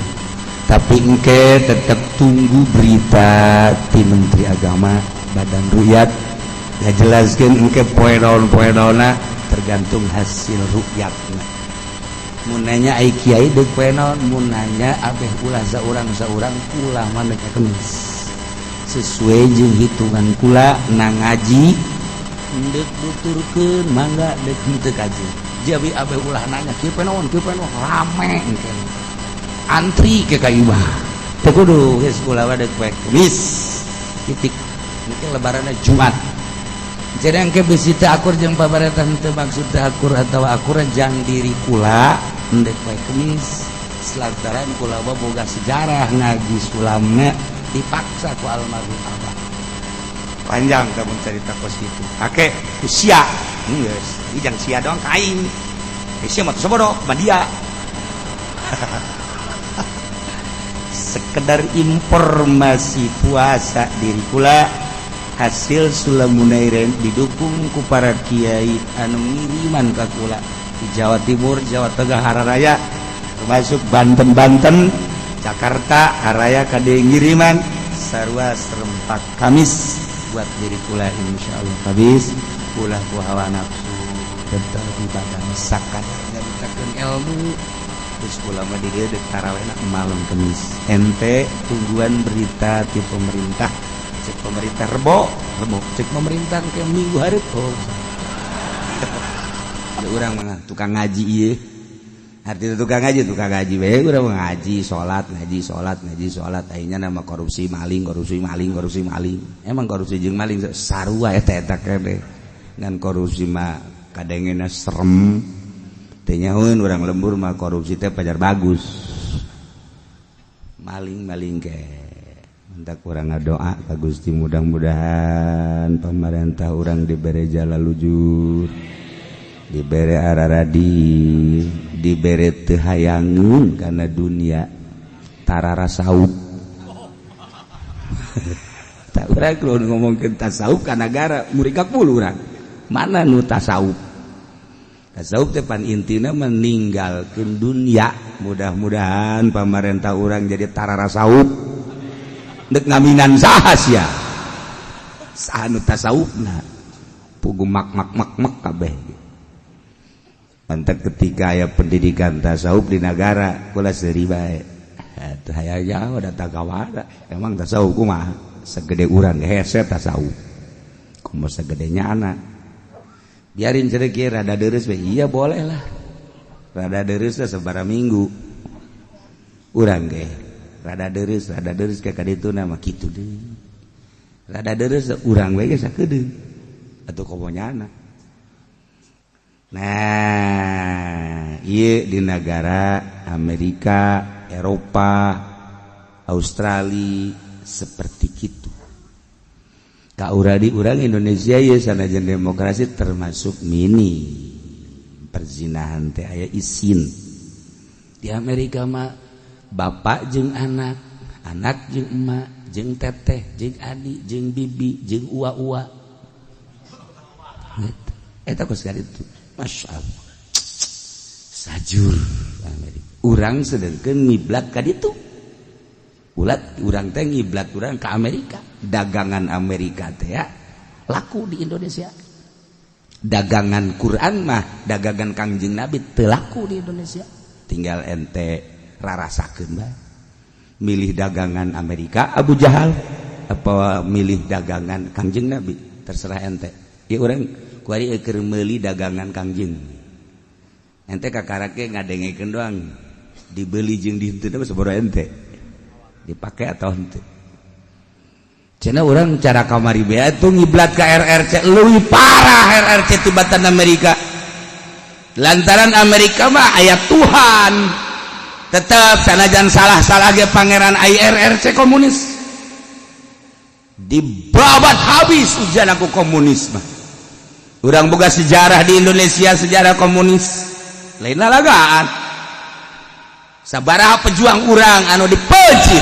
tapi engke tetap tunggu berita ti Menteri Agama, Badan Rukyat ya, jelaskan engke poe naon poe naonna, tergantung hasil rukyatna. Mun nanya ai kiai deuk poe naon, mun nanya abeh ulah saurang saurang, ulah mana Kemis sesuai jeung hitungan kula. Na ngaji deuk nuturkeun mangga, deuk henteu kaji. Jadi abeh ulah nanya kieu poe naon, kieu poe naon, rame engke antri ke ka imah. Teu kudu, geus kula mah deuk poe Kemis titik. Engke Lebaranna Jumat. Jadi engke bisi teu akur jeung pamarentah, teu maksud teu akur atawa akur, jang diri kula endek poe Kemis, lantaran kula mah boga sejarah ngaji sulamna dipaksa ku almarhum abah. Panjang kamu cerita kos gitu ake ku sia geus jang sia doang ka aing. Eh, sia mah teu bodoh mah dia. Sekedar informasi puasa diri kula hasil sulam Munairen didukung ku para kiai anu ngiriman ka kula di Jawa Timur, Jawa Tengah, Hararaya, termasuk Banten, Banten, Jakarta, Haraya kade ngiriman sarua serempak Kamis buat diri kula. Insya Allah habis ulah ku hawa nafsu, tetap ibadah sakadar nyaritakeun ilmu. Terus kula mah di dieu deuk tarawehna malam Kemis. Ente tungguan berita ti pemerintah. Cek pemerintah Rebo, Rebo. Cek pemerintah ke Minggu hari, oh. Ada orang mah tukang ngaji ieu. Artinya tukang ngaji bae urang mah, ngaji, salat, ngaji, salat, ngaji, salat. Akhirnya nama korupsi, maling, korupsi, maling, korupsi, maling. Emang korupsi jeung maling sarua eta eta kene. Ngan korupsi mah kadengena serem. Teu nyahoeun urang lembur mah korupsi teh pajar bagus. Maling-maling ke. Mentak urang ngadoa ka Gusti, mudah-mudahan pamarentah urang dibere jala lujur, dibere araradi, dibere teu hayangeun kana dunia, tarara saup. Tak urang kalau ngomongkeun tasawuf ka nagara murid puluh urang mana nu tasawuf. Tasawuf teh pan intina meninggalkeun dunia. Mudah-mudahan pamarentah urang jadi tarara saup. Dek ngaminan saha sia, saha nu tasawufna? Pugu mak mak mak mak kabeh. Mantap ketika aya pendidikan tasawuf di negara kula seuri bae. Atuh aya jauh datang kawara. Emang tasawuf kumaha? Segede urang hese tasawuf. Kumaha segedenya anak. Biarin cerek rada deres we. Iya, boleh lah. Rada deres teh sabaraha minggu. Urang ge rada deres ke kaditu nama kitu deui. Rada deres urang we ge sakedeung. Atuh komo nyana. Nah, iya di negara Amerika, Eropa, Australia seperti gitu. Ka uradi urang Indonesia ya sanajan demokrasi termasuk mini perzinahan teh aya isin. Di Amerika mah bapak jeung anak, anak jeung emak, jeung teteh, jeung adi, jeung bibi, jeung ua-ua. Eta kos itu. Masya Allah. Sajur Amerika. Urang sedangkan ngiblat ka ditu. Ulat urang teh ngiblat urang ke Amerika. Dagangan Amerika teh ya laku di Indonesia. Dagangan Quran mah, dagangan Kangjeng Nabi teu laku di Indonesia. Tinggal ente rarasakeun bae. Milih dagangan Amerika Abu Jahal apa milih dagangan Kangjeng Nabi, terserah ente. Ya urang kuari keur meuli dagangan Kangjeng. Ente kakarake ngadengekeun doang. Dibeli jeung dihenteu mah sabaraha ente. Dipake atau henteu. Cenah urang cara kamari bea tuh ngiblat ka RRC leuwih parah RRC tibatan Amerika. Lantaran Amerika mah aya Tuhan. Tetep sanajan salah-salah ge pangeran IRRC komunis. Dibabat habis ujian aku komunis mah. Urang boga sejarah di Indonesia, sejarah komunis. Lain lalagaan. Sabaraha pejuang urang anu dipeuncit,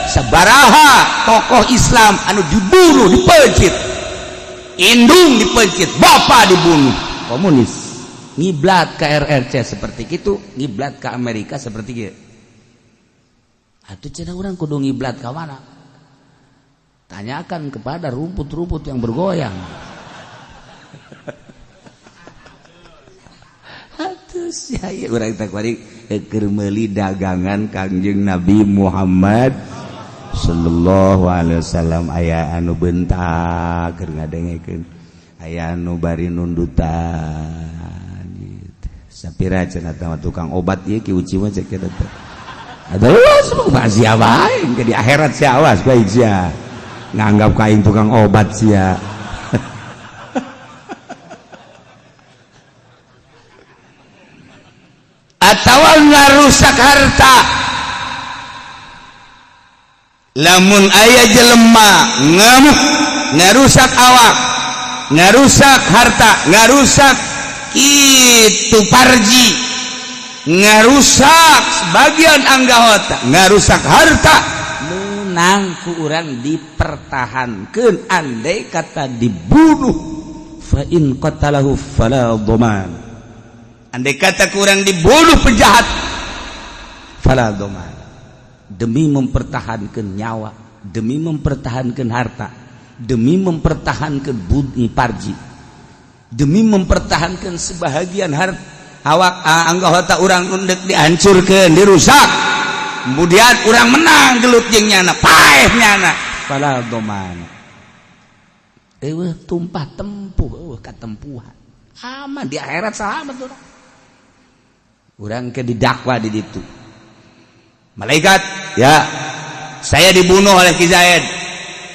sabaraha tokoh Islam anu dibunuh dipeuncit, indung dipeuncit, bapak dibunuh komunis. Ngiblat ke RRC seperti itu, ngiblat ke Amerika seperti itu. Atuh cenah urang kudu ngiblat ka mana? Tanyakan kepada rumput-rumput yang bergoyang. Atuh sia urang teh kuari keur meuli dagangan Kangjeng Nabi Muhammad sallallahu alaihi wasallam. Aya anu bentak keur ngadengekeun, aya anu bari nundutan gitu. Sapira cenah teh tukang obat ieu Ki Uci mah cek eta teh. Aduh, semua sia bae ke di akhirat sia, awas bae sia. Nganggap ka aing tukang obat sia. Atawa ngarusak harta. Lamun aya jelema ngamuk ngarusak awak, ngarusak harta, ngarusak itu parji, ngarusak sebagian anggota, ngarusak harta, menang ku urang dipertahankeun. Andai kata dibunuh, fa in qatalahu fala dhaman. Andai kata kurang dibunuh penjahat, fala dhaman. Demi mempertahankan nyawa, demi mempertahankan harta, demi mempertahankan budi parji, demi mempertahankan sebahagian harta awak anggota urang undek dihancurkan, dirusak, kemudian urang menang gelut jeung nyana, paeh nyana, fala dhaman. Eueuh tumpah tempuh, eueuh katempuhan. Aman di akhirat, selamat urang. Urang ke didakwa di ditu. Malaikat, ya, saya dibunuh oleh Ki Zaid.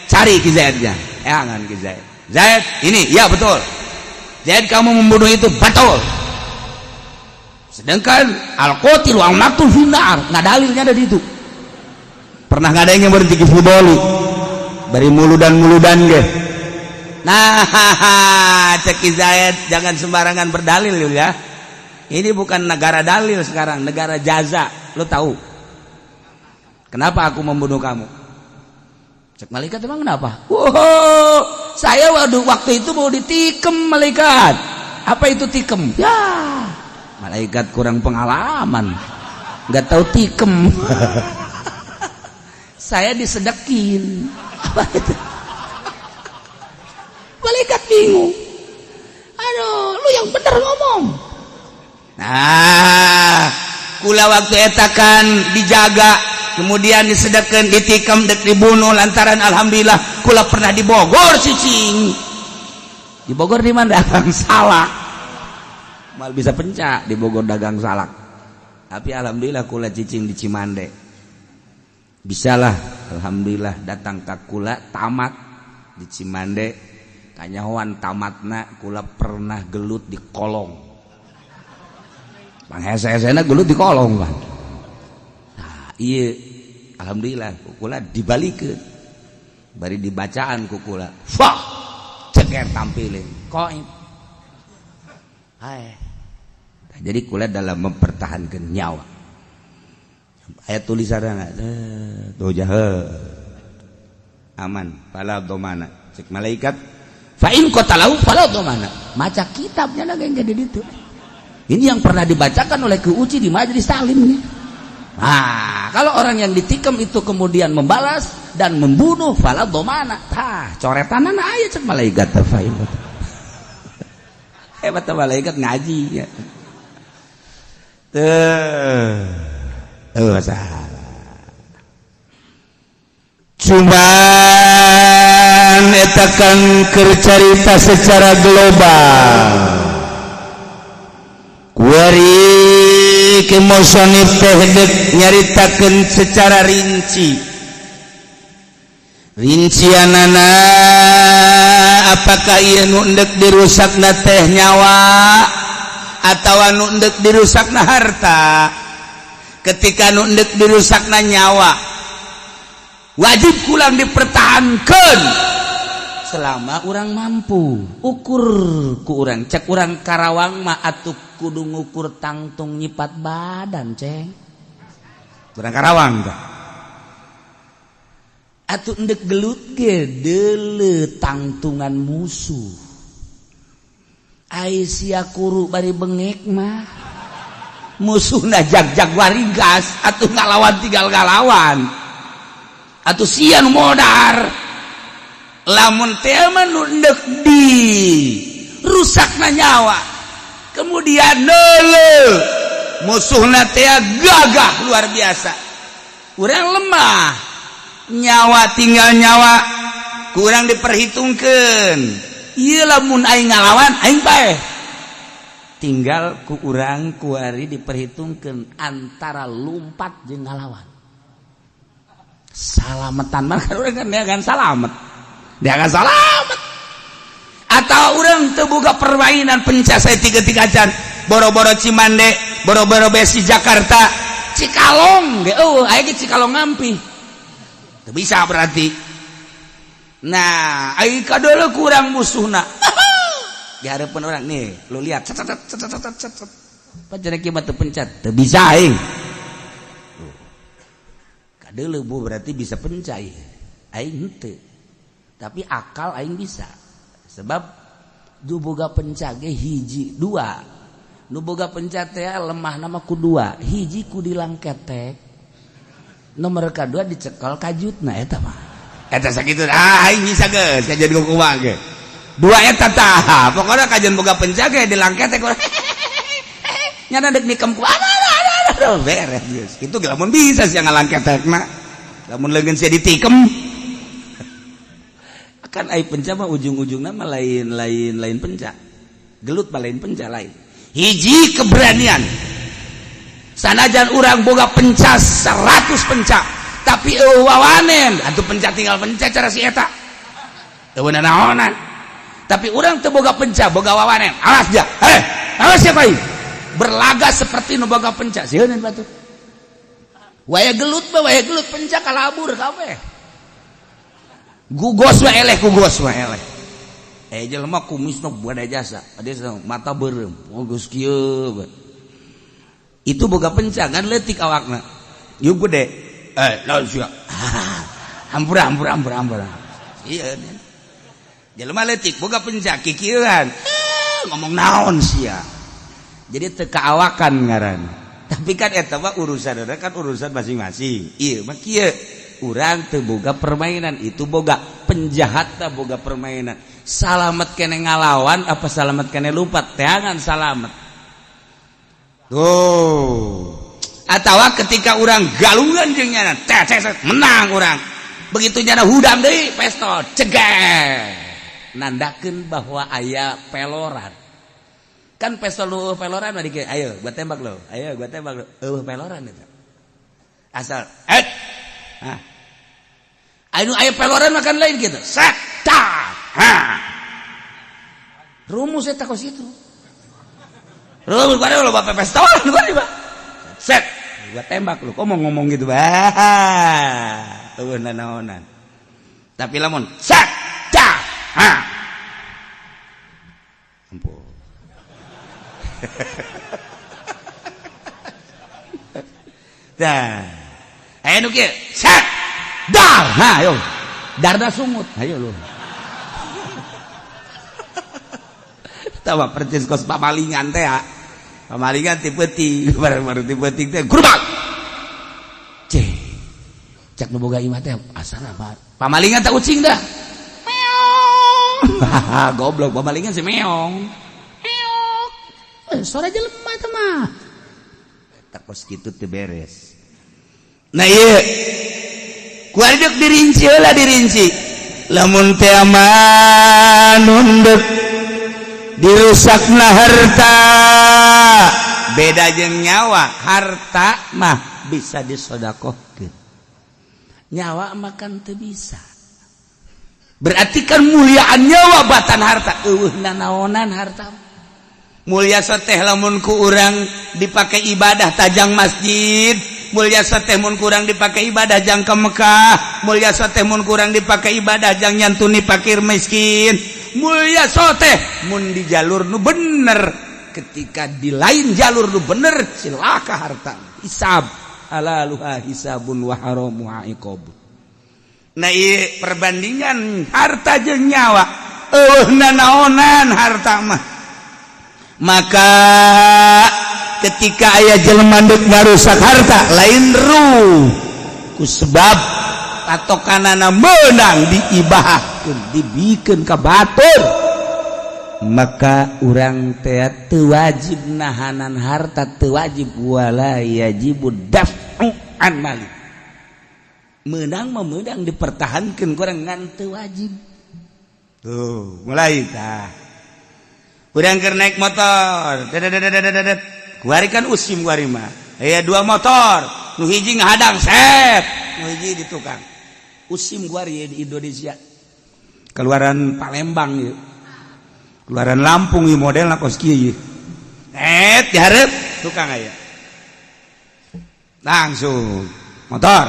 Cari Ki Zaidnya. Jangan Ki Zaid. Zaid, ini, ya betul. Zaid kamu membunuh itu betul. Sedangkan al-qatil wal maqtul finnar, nggak dalilnya ada di itu. Pernah nggak ada yang berhenti ke fudoli? Bari muludan-muludan ge. Nah, cek Ki Zaid, jangan sembarangan berdalil ya. Ini bukan negara dalil sekarang, negara jaza. Lo tahu? Kenapa aku membunuh kamu? Cek malaikat, emang kenapa? Wow, saya waktu itu mau ditikem malaikat. Apa itu tikem? Ya, malaikat kurang pengalaman, nggak tahu tikem. Saya disedekin. Apa itu? Malaikat bingung. Aduh, lu yang bener ngomong. Nah, kula waktu etakan dijaga, kemudian disedekeun, ditikam, dek dibunuh lantaran alhamdulillah kula pernah di Bogor cicing. Di Bogor di mana dagang salak. Mal bisa pencak di Bogor dagang salak. Tapi alhamdulillah kula cicing di Cimande. Bisalah alhamdulillah datang ka kula tamat di Cimande. Kanyahoan tamatna kula pernah gelut di kolong. Panghese-hesena gelut di kolong kan. Nah, iya alhamdulillah kukula dibalikeun. Bari dibacaan kukula. Fah, ceker tampilin. Koin. Hai. Nah, jadi kula dalam mempertahankan nyawa. Ayat tulisanna tuh jahe. Aman, fala dhamana. Cek malaikat, fa in qatalahu fala dhamana. Maca kitabnya lagi yang jadi itu. Ini yang pernah dibacakan oleh Ki Uci di majelis taklimnya. Nah, kalau orang yang ditikam itu kemudian membalas dan membunuh, fala dhamana. Tah, coretanana aya cek malaikat teh fa in. Hebat malaikat ngaji ya. Tuh. Oh, salah. Cuman eta kan keur carita secara global. Kuari ke musonif teh dek nyaritakeun secara rinci. Rincianana, apakah ieu nu endek dirusakna teh nyawa atawa nu endek dirusakna harta? Ketika nu endek dirusakna nyawa, wajib kurang dipertahankan selama urang mampu. Ukur ku urang, cek urang Karawang mah atuh kudu ngukur tangtung nyipat badan. Ceng urang Karawang tah atuh endek gelut ge deuleu tangtungan musuh. Ai sia kuru bari bengek mah, musuhna jag-jag warigas, atuh ngalawan tinggal ngalawan atuh, sia nu modar. Lamun teh mah nu endek di rusakna nyawa, kemudian neuleu musuhna teh gagah luar biasa, urang lemah, nyawa tinggal nyawa, kurang diperhitungkan. Ieu lamun aing ngalawan, aing paeh. Tinggal ku urang kuari diperhitungkan antara lumpat jeung ngalawan. Salametan mah kan urang kan dia akan salamet, dia akan salamet. Atau urang teu boga permainan penca saya tiga tiga can, boro-boro Cimande, boro-boro Besi Jakarta, Cikalong ge eueuh. Aya ge Cikalong ngampi teu bisa berarti. Nah, ai kadeuleu kurang musuhna di hadapan orang nih, lu lihat cet cet cet cet cet cet, pacar kieu mah teu pencat, teu bisa aing. Kadeuleu bu berarti bisa penca ieu. Aing henteu, tapi akal aing bisa, sebab nu boga penca ge hiji dua. Nu boga penca teh lemah nama ku dua: hiji ku dilangketek, nomor kedua dicekel kajutna. Eta mah eta sakitu. Ah, aing bisa geus kajian kumaha ge dua eta tah. Pokoknya kajian boga penca ge dilangketek, nyana dek nikem ku aduh, beres geus. Itu ge lamun bisa sih ngalangketekna, lamun leungeun sia ditikem kan. Ai penca mah ujung-ujungna mah lain lain lain penca gelut mah lain penca lain. Hiji keberanian, sanajan urang boga penca 100 penca tapi eueuh wawanen, atuh penca tinggal penca cara si eta, eueuh nanaonan. Tapi urang teu boga penca, boga wawanen, awas ja, eh awas siapa ieu, berlaga seperti nu boga penca, sieun batur. Waya gelut mah, waya gelut penca kalabur kabeh, gugos we eleh, gugos we eleh. Eh, jelema kumisna bada jasa ada, mata beureum, oh geus kieu bae. Itu boga penca kan leutik awakna yuk gede, eh lawan sia, hampura hampura hampura hampura. Iya, jelema leutik boga penca kikieuan, ngomong naon sia, jadi teu kaawakan ngaran. Tapi kan eta mah urusan kan urusan masing-masing. Ieu mah kieu, urang teu boga permainan itu, boga penjahat tah boga permainan. Salamet kene ngalawan apa salamet kene lumpat, teangan salamet tuh. Atau ketika urang galungan jeung nyana teh teh, menang urang, begitu nyana hudang deui pistol cegah, nandakeun bahwa aya peloran. Kan pistol nu peloran mah dikira, ayo gua tembak lo, ayo gua tembak lo, eueuh peloran eta. Asal eh ah anu aya peloran mah kan lain gitu, set ta ha, rumus eta kos itu. Rumus pada lo bapak pistol gua set gua tembak lu, kok mau ngomong gitu bah, eueuh nanaonan. Tapi lamun set ta ha, ampun. Dah. Ayo nu kieu, set dar, ha ayo. Darda sungut, ayo lu. Tawa percis kos pamalingan teh ya. Pamalingan ti peuting, bareng-bareng ti peuting teh grubak. Ceh. Cek nu boga imah teh asana pamalingan teh ucing dah. Meong. Goblok, pamalingan si meong. Meong. Suara jelema teh mah. Eta kos kitu teu beres. Nah, ieu Kuari dek dirinci heula, dirinci. Lamun teh nunduk dirusakna harta, beda jeung nyawa. Harta mah bisa disodakohkeun, nyawa makan teu bisa. Berarti kan muliaan nyawa batan harta. Eueuh nanaonan harta mulia teh lamun ku urang dipakai ibadah tajang masjid, mulia teh mun kurang dipakai ibadah jang ke Mekah, mulia teh mun kurang dipakai ibadah jang nyantuni fakir miskin, mulia teh mun di jalur nu bener. Ketika di lain jalur nu bener, cilaka harta. Hisab, halaluha hisabun wa haramuha iqab. Nah, ieu perbandingan harta jeung nyawa. Eueuh nanaonan harta mah. Maka ketika aya jelema deuk ngarusak harta, lain ruh, ku sebab patokanana meunang diibahkeun, dibikeun ka batur, maka urang teh teu wajib nahanan harta, teu wajib. Wala yajibu daf'u an mali. Meunang mah meunang dipertahankeun, kurang ngan teu wajib. Tuh mulai tah urang keur naik motor. Dedet, kuari kan usim, kuari mah aya dua motor, nu hiji ngahadang set, nu hiji di tukang. Usim kuari di Indonesia, keluaran Palembang ieu, keluaran Lampung ieu, modelna kos kieu ieu. Et dihareup tukang aya, langsung motor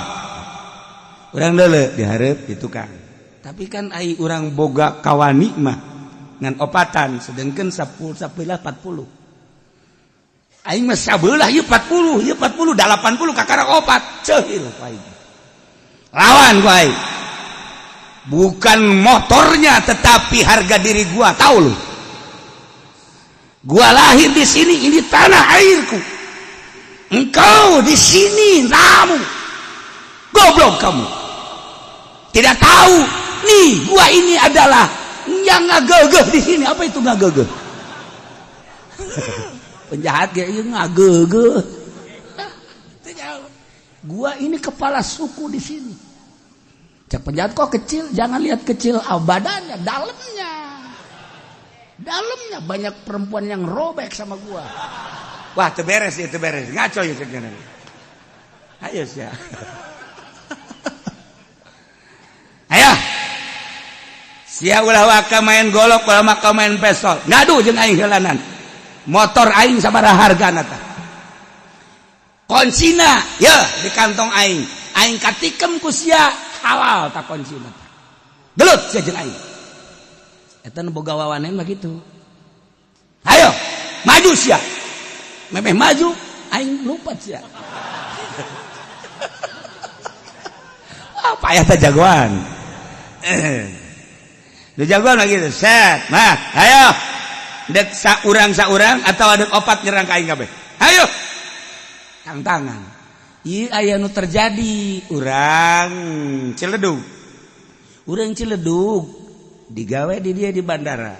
urang deuleu dihareup di tukang. Tapi kan ai urang boga kawani mah ngan opatan, sedangkan 10 sabelah 40. Aing mah sabelah ieu 40, ieu 40, 80, kakara opat. Ceuhil ku aing, lawan ku aing. Bukan motornya, tetapi harga diri gua. Tahu lu, gua lahir di sini, ini tanah airku. Engkau di sini tamu. Goblok kamu, tidak tahu nih gua ini adalah yang ngagegeh di sini. Apa itu ngagegeh? Penjahat kayak ini ngagegeh. Gua ini kepala suku di sini. Cek penjahat, kok kecil? Jangan lihat kecil badannya, dalamnya. Dalamnya banyak perempuan yang robek sama gua. Wah, teu beres ya, teu beres. Ngaco ya sekarang. Ayo sia. Ayo. Sia ulah waka main golok, ulah maka main pistol. Ngadu jeung aing heulanan. Motor aing sabaraha hargana tah? Kuncina ya di kantong aing. Aing katikem ku sia, halal tak kuncina. Gelut sia jeung aing. Eta nu boga wawanen mah kitu. Ayo, maju sia. Memeh maju, aing lupat sia. Apa ya teh jagoan? Lu jagoan lagi gitu. Set. Nah, ayo. Dek saurang saurang atau ada opat nyerang ka aing kabeh. Ayo. Tantangan. Ieu aya nu terjadi urang Ciledug. Urang Ciledug digawe di dia di bandara.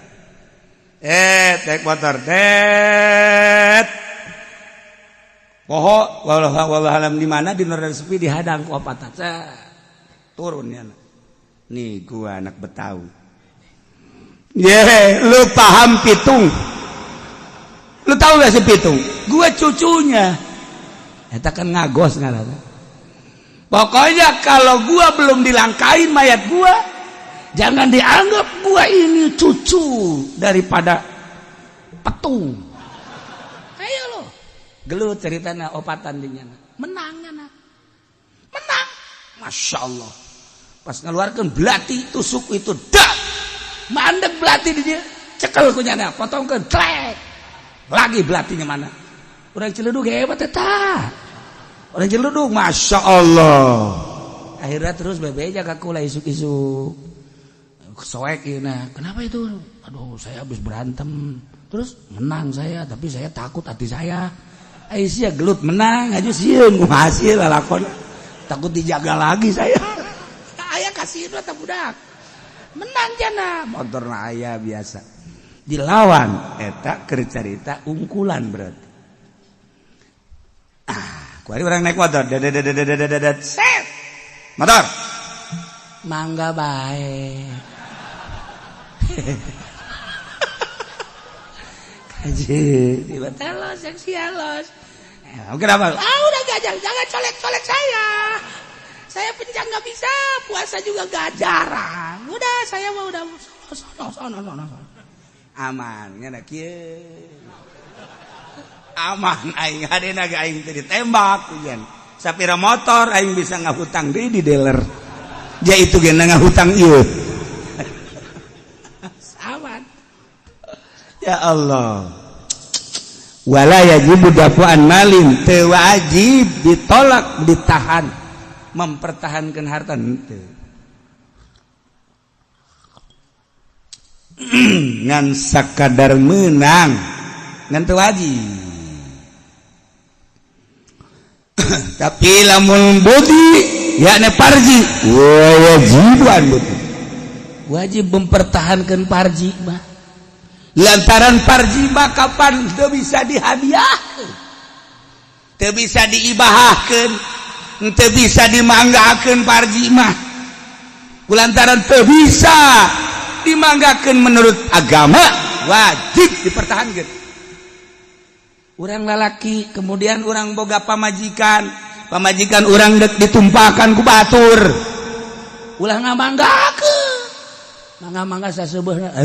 Naik motor. Tet. Poho wallahu alam di mana, di Nordar sepi, dihadang ku opatan. Turun ya. Nih gua anak Betawi. Ye, lu paham pitung? Lu tahu gak sih pitung? Gua cucunya. Eta kan ngagos ngaranna. Pokoknya kalau gua belum dilangkain mayat gua, jangan dianggap gua ini cucu daripada petung. Ayo lo. Gelut ceritanya opatan dinya. Menang nyana. Menang. Masya Allah. Pas ngeluarkan belati, tusuk itu dak. Mandek belati di dia. Cekel ku nyana, potongkeun, tlek. Lagi belatinya mana? Orang Ciledug hebat eta. Orang Ciledug, Masya Allah. Akhirnya terus bebeja ka kula isuk-isuk. Soek ieu nah. Kenapa itu? Aduh, saya habis berantem. Terus menang saya, tapi saya takut hati saya. Aisyah gelut menang aja sieun kumaha hasil lalakon. Takut dijaga lagi saya. Aya kasih itu budak. Menang jana, motor aya biasa. Dilawan eta keur carita ungkulan berarti. Ah, kuari orang naik motor, dedet set. Motor. Mangga bae. Kaji, tiba telos yang sialos. Kenapa? Ah, udah gajah, jangan colek-colek saya. Saya pencang nggak bisa, puasa juga gak jarang. Udah, saya mau udah sono sono sono sono. Aman, ngana kieu. Aman aing hadena ge aing teu ditembak hujan. Sapira motor aing bisa ngahutang deui di dealer. Ja itu ge ngahutang ieu. Aman. Ya Allah. Wala yajibu dafu'an malin, teu wajib ditolak, ditahan, mempertahankan harta henteu. Ngan sakadar menang ngan teu wajib. Tapi lamun budi yakni parji wajiban budi, wajib mempertahankan parji mah. Lantaran parji mah kapan teu bisa dihadiahkeun, teu bisa diibahkeun, teu bisa dimanggakeun parji mah. Kulantaran teu bisa dimanggakeun menurut agama, wajib dipertahankan. Urang lalaki kemudian urang boga pamajikan, pamajikan urang dek ditumpakan ku batur, ulah ngamanggakeun, mangga-mangga saseubeurna.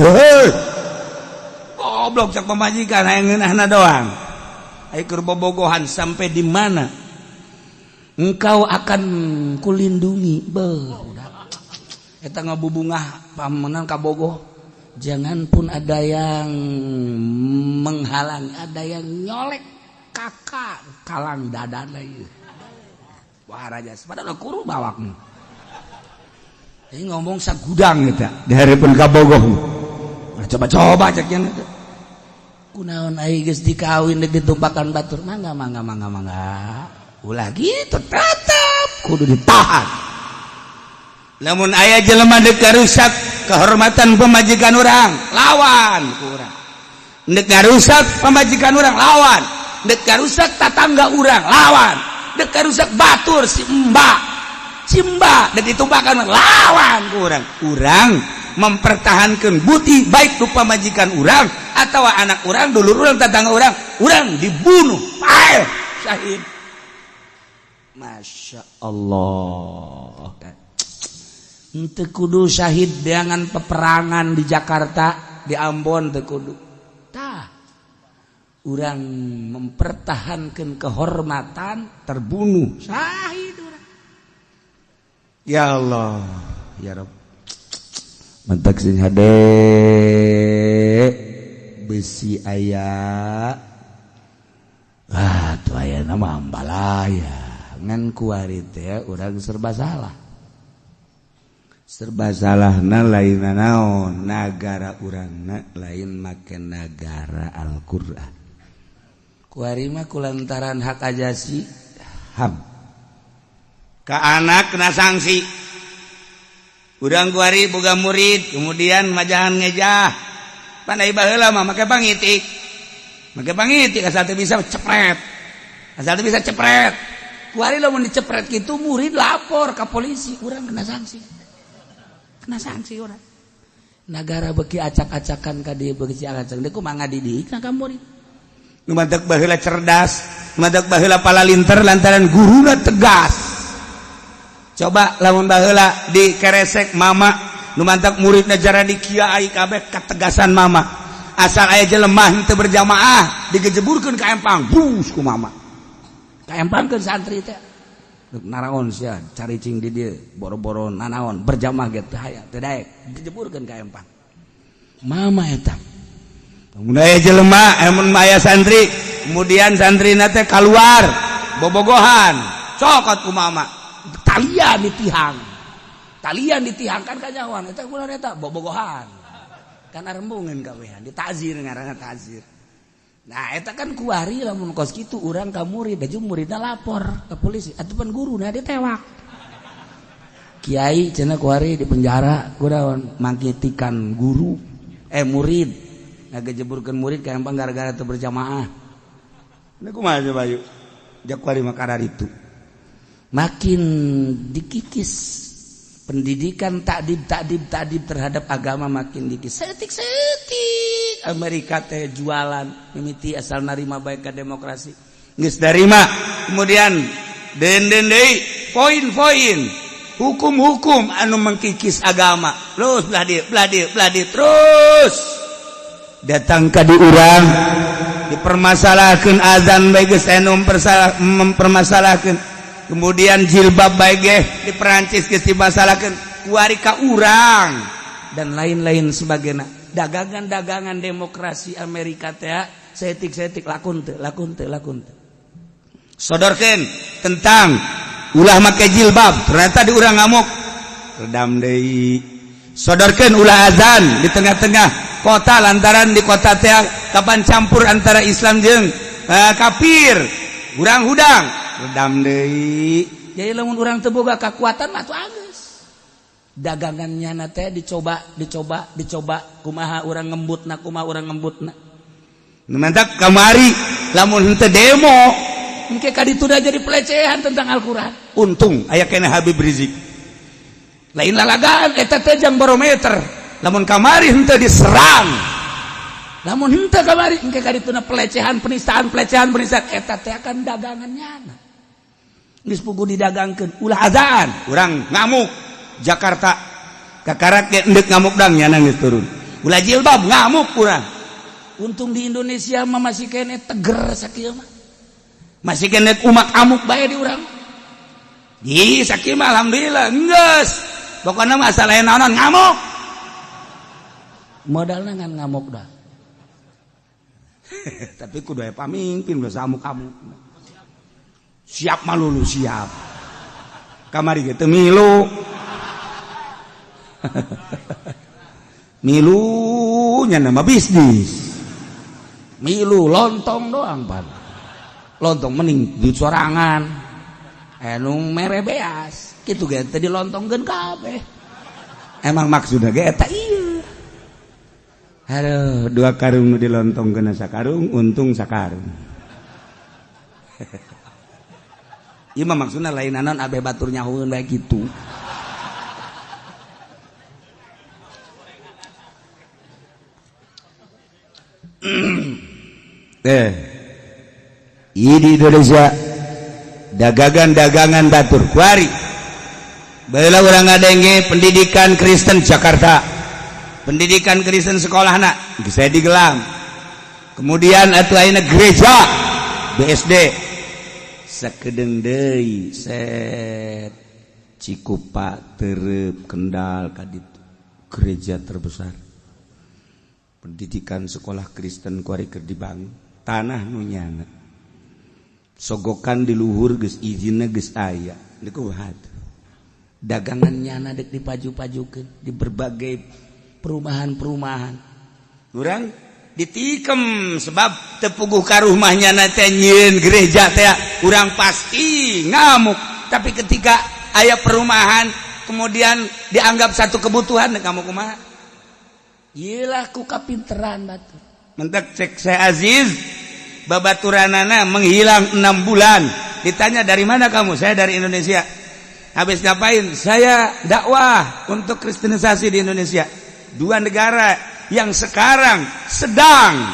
Goblok cak pamajikan hayang ngeunahna doang. Ayo keur bobogohan sampai di mana engkau akan kulindungi. Beuh, eta ngabubungah pamenang kabogoh. Jangan pun ada yang menghalangi, ada yang nyolek kakak kalang dada ieu. Wah raja, padahal kuru bawakmu. Ini ngomong sagudang eta di hareupeun kabogoh. Nah, coba-coba cek yang eta. Kunaon ai geus dikawin deuk ditumpakan batur, mangga mangga mangga mangga. Ulah gitu, tetep kudu ditahan. Lamun aya jelema deuk rusak kehormatan pemajikan urang, lawan ku urang. Deuk ngarusak pamajikan urang, lawan. Deuk ngarusak tatangga urang, lawan. Deuk ngarusak batur si mbak, si mbak deuk ditumpakan, lawan ku urang. Urang mempertahankan budi baik ku pamajikan urang atau anak urang, dulur urang, tetangga urang, urang dibunuh paeh syahid. Masya Allah. Henteu kudu syahid dengan peperangan di Jakarta, di Ambon, teu kudu. Tah, urang mempertahankan kehormatan terbunuh syahid urang. Ya Allah, ya Rabb. Mentak sing hade besi aya. Ah, tuh aya nama ambalaya. Ngan kuari teh urang serba salah. Serba salahna lain naon, nagara urangna lain make nagara Al-Qur'an. Kuari mah kulantaran hak ajasi HAM ka anak kena sanksi. Urang kuari boga murid kemudian majahan ngejah, pandai baheula mah make pangitik, make pangitik asal teu bisa cepret, asal teu bisa cepret. Kuari lamun dicepret kitu murid lapor ka polisi, urang kena sanksi, kena sanksi urang. Nagara beki acak-acakan ka dieu, beki acak-acakan deui kumaha ngadidik ka murid. Nu mantak baheula cerdas, nu mantak baheula palalinter lantaran guruna tegas. Coba lamun baheula dikeresek mama, nu mantak muridna jara di kiai kabeh ketegasan mama. Asal aya jelema henteu berjamaah digejeburkeun ka empang, bus ku mama. Ka empangkeun santri teh. Naraon sia caricing di dieu, boro-boro nanaon berjamaah ge teu haya, teu daek, dijeburkeun ka empang. Mama eta. Mun aya jelema, mun aya santri, kemudian santrina teh kaluar bobogohan, cokot ku mama. Talian ditihang, talian ditihang kan kanyawan eta kunaon eta bobogohan kan arembungeun kawehan ditazir, ngaranna tazir. Nah, eta kan kuari lamun kos kitu urang ka murid, baju muridna lapor ke polisi ataupun guru, nah ditewak. Kiai cenah kuari di penjara kunaon mangkitikan guru, eh, murid, ngagejeburkeun murid ka empang gara-gara teu berjamaah. Ini kumaha coba yuk jak kuari mah itu makin dikikis. Pendidikan takdib takdib takdib terhadap agama makin dikis. Setik setik Amerika teh jualan mimiti asal narima baik ke demokrasi. Geus darima, kemudian den den deui poin-poin hukum-hukum anu mengkikis agama. Terus belah dieu, belah dieu, belah dieu terus datang ka di urang dipermasalahkan azan bae geus anu mempermasalahkan, kemudian jilbab bae ge di Perancis geus dimasalahkan, kuari ka urang dan lain-lain sebagainya. Dagangan-dagangan demokrasi Amerika teh setik-setik lakun teu, lakun teu, lakun teu. Sodorkeun tentang ulah make jilbab, ternyata di urang ngamuk, redam deui. Sodorkeun ulah azan di tengah-tengah kota lantaran di kota teh kapan campur antara Islam jeung kafir, urang hudang, redam deui. Jadi lamun urang teu boga kekuatan mah tuh geus dagangannya na teh dicoba, dicoba, dicoba, kumaha urang ngembutna, kumaha urang ngembutna. Mentak kamari lamun henteu demo engke ka ditu jadi pelecehan tentang Al-Qur'an. Untung aya keneh Habib Rizik, lain lalagaan eta teh jang barometer. Lamun kamari henteu diserang, lamun henteu kamari, engke ka dituna pelecehan, penistaan, pelecehan, penistaan. Eta teh akan dagangannya geus puguh didagangkeun. Ulah azan, urang ngamuk Jakarta, kakarak ge endek ngamuk dang nyana geus turun. Ulah jilbab, ngamuk urang. Untung di Indonesia mah masih keneh teger sakieu mah, masih keneh umak amuk bae di urang. Ih, sakieu mah alhamdulillah geus. Pokoknya masalah naon ngamuk, modalnya ngan ngamuk dah. Tapi kudu aya pamimpin geus amuk-amuk siap malulu siap. Kamari ge teu milu milu nya nama bisnis, milu lontong doang pan, lontong mending duit sorangan anu mere beas kitu ge teh dilontongkeun kabeh. Emang maksudna ge eta ieu. Aduh, dua karung nu dilontongkeun sakarung, untung sakarung. Ieu mah maksudna lain naon, abe batur nyahueun bae kitu. Di Indonesia dagangan-dagangan batur kuari baheula urang ngadenge pendidikan Kristen Jakarta, pendidikan Kristen sekolahna geus digelam. Kemudian atuh ayeuna gereja BSD sakedeung deui set Cikupa, Terep, Kendal ka ditu gereja terbesar. Pendidikan sekolah Kristen kuari keur dibangun, tanah nu nyana sogokan di luhur geus izinna geus aya. Niku dagangan nyana dek dipaju-pajukeun di berbagai perumahan-perumahan. Urang ditikem sebab tepuguh ka rumahnya na teh nyieun gereja teh urang pasti ngamuk. Tapi ketika aya perumahan kemudian dianggap satu kebutuhan, ngamuk kumaha? Iyalah ku kapinteran batu. Mentak cek saya Aziz babaturanana menghilang 6 bulan. Ditanya dari mana kamu? Saya dari Indonesia. Habis ngapain? Saya dakwah untuk kristenisasi di Indonesia. Dua negara yang sekarang sedang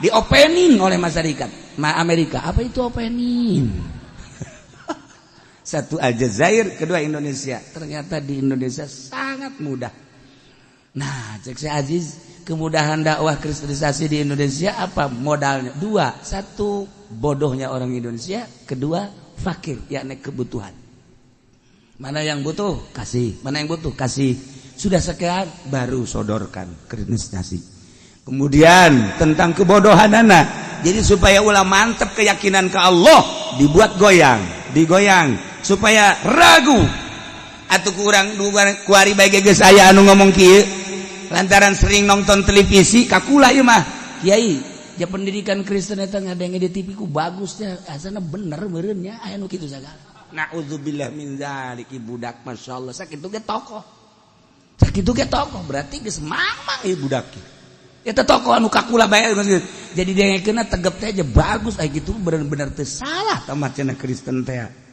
di opening oleh masyarakat Amerika. Apa itu opening? Satu Aljazair, kedua Indonesia. Ternyata di Indonesia sangat mudah. Nah, cek saya Aziz, kemudahan dakwah kristenisasi di Indonesia apa modalnya? Dua, satu bodohnya orang Indonesia, kedua fakir, yakni kebutuhan. Mana yang butuh kasih, mana yang butuh kasih. Sudah sekian baru sodorkan kristenisasi. Kemudian tentang kebodohan anak, jadi supaya ulah mantep keyakinan ke Allah dibuat goyang, digoyang supaya ragu. Atau kurang kuari bae geus aya anu ngomong kieu lantaran sering nonton televisi kakula ieu mah. Kiai, ya pendidikan Kristen eta ngadenge di TV ku bagusnya, asana bener meureun nya aya nu kitu sagala. Naudzubillah min dzalik, budak masyaallah sakitu ge tokoh. Sakitu ge tokoh berarti geus mamang ieu budak. Eta tokoh anu kakula bae jadi dengekeunna tegep teh aja bagus aya kitu bener-bener teu salah tamat cenah Kristen teh.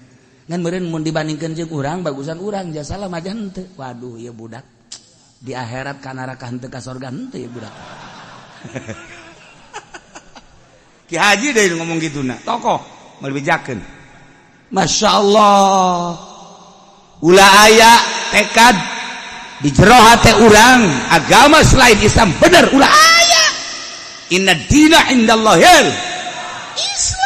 Ngan meureun mun dibandingkeun jeung urang, bagusan urang jasa lah mah henteu. Waduh, ieu budak di akhirat ka neraka henteu, ka sorga henteu ieu budak. Ki Haji deh ngomong gitu nah, tokoh melbejakeun. Masya Allah, ulah aya tekad di jero hate urang agama selain Islam bener, ulah aya. Inna dina indallahil Islam.